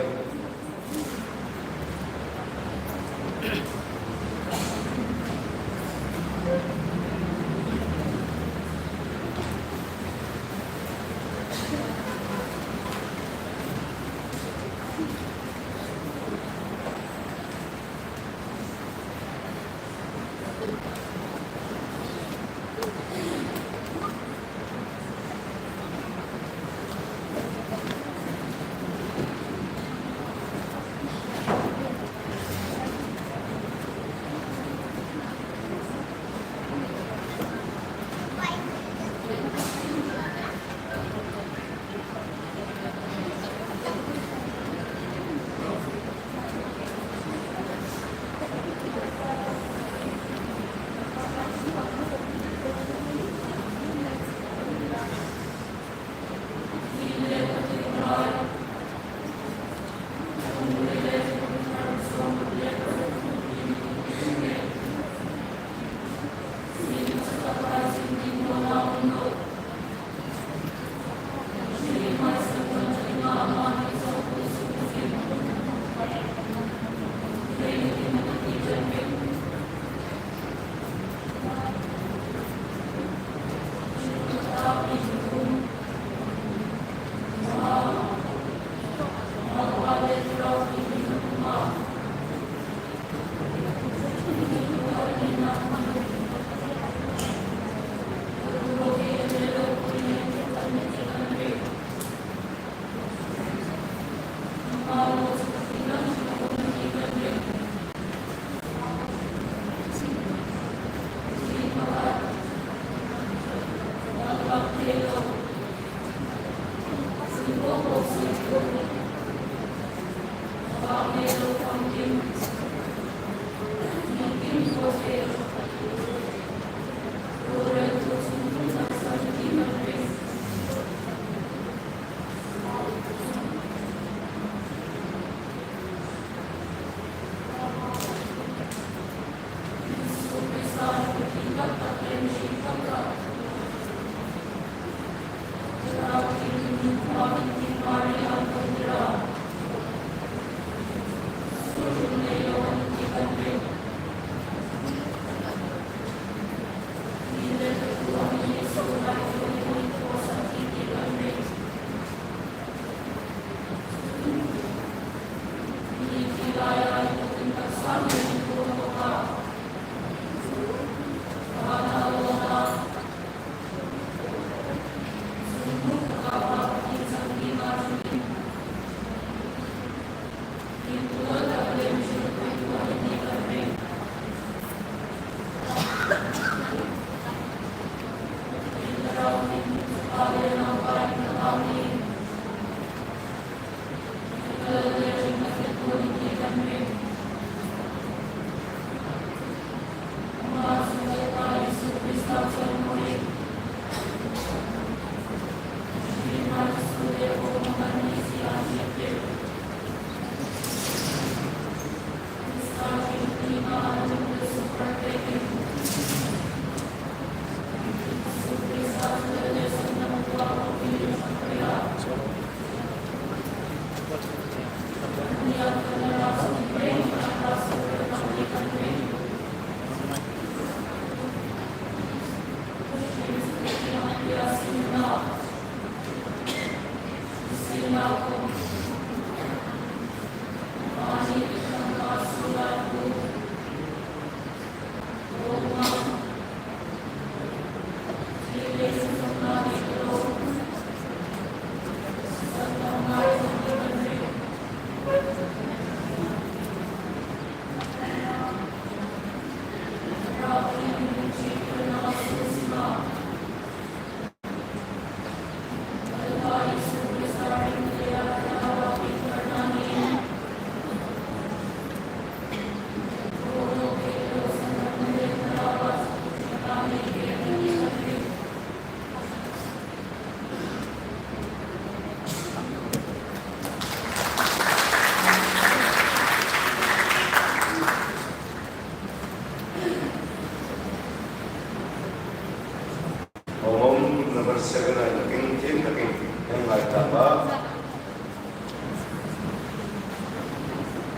Home number seven ai takin, tin takin, heng lai ta ba.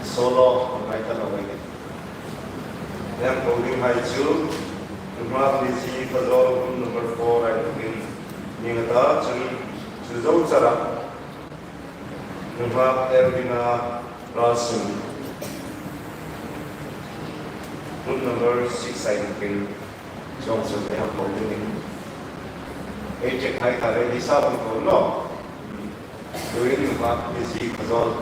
Solo, ngai ta lo ngai. Heng ko ding hai chu, Nunghak Lizzy Khazol, number four ai takin, ni nga ta chun, chu zo chara. Nunghak Ervina Ralsing. Room number six ai takin. Chuong chu ei hang ko ding. Ei check hai ta ready sa bang ko lo. Tuhin Nunghak Lizzy Khazol.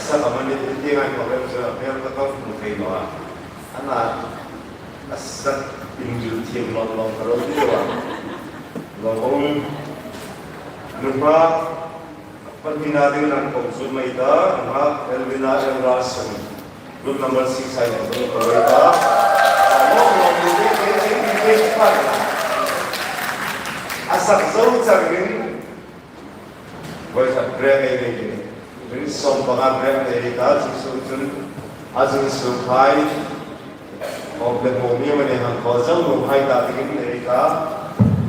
Sak a mani ti ngai ko lem chu a hmel ka ka hmu thei naw a. Ana a sak in ju thiam lawm lawm ka lo ti lo a. Lo ong. Nunghak pathumna dingin an kawng sut mai ta, nunghak Elvina L. Ralsung. Group number six hai lo ong ka lo ta. Lo ong lo ti ti ti ti ti. A sak zo changin Voi khat break ei nei ding. Minute sawm panga break ei nei ta, chu chu chun a zuk sukhai. Kawp le hmumi mani hang khawl zo lo hai ta dingin ei ta.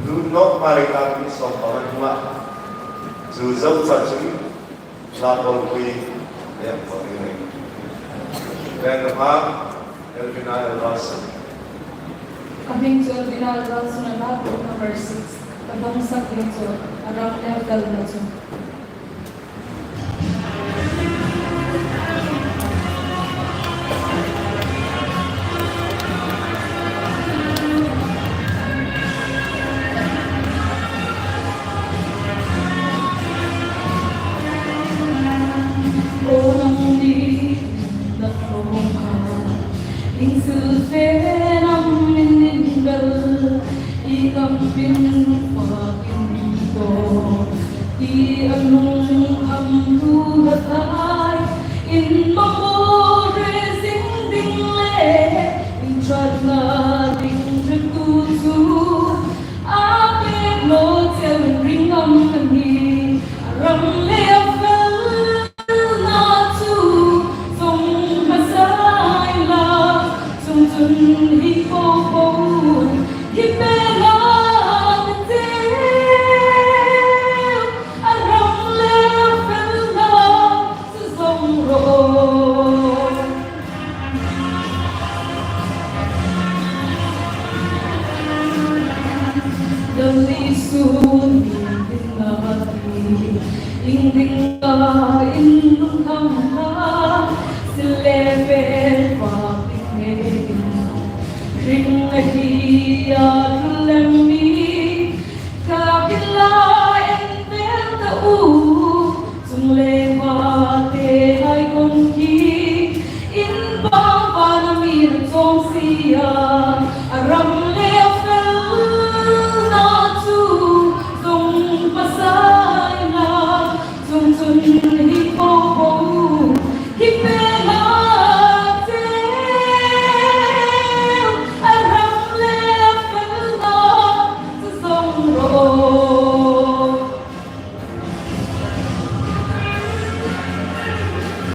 Lut nawk hma lei ta minute sawm panga hnunga. Chu zo char chun hla kawlpui lem pawh ding a nih. Break a hma, Elvina L. Ralsung. Ka hming chu Elvina L. Ralsung a na, group number six. Ka hmang sak ding chu A Ram Le A Fel Na Chu. Aw nangni, nang lo kha, in silfen am in inbel, i kam in fak in thaw, i a lungkham tu hrathai, in mamaw hre zing ding le, in ṭhatna ding hretu chu, a pek naw cheu ring am a nih, A Ram Le A Fel Na Chu, zong hmasa inla, chuongchun hi po po, hi pek a ni cheu, A Ram Le A Fel Na Chu zong ro. Dal Isu ni ding na ti, ing ding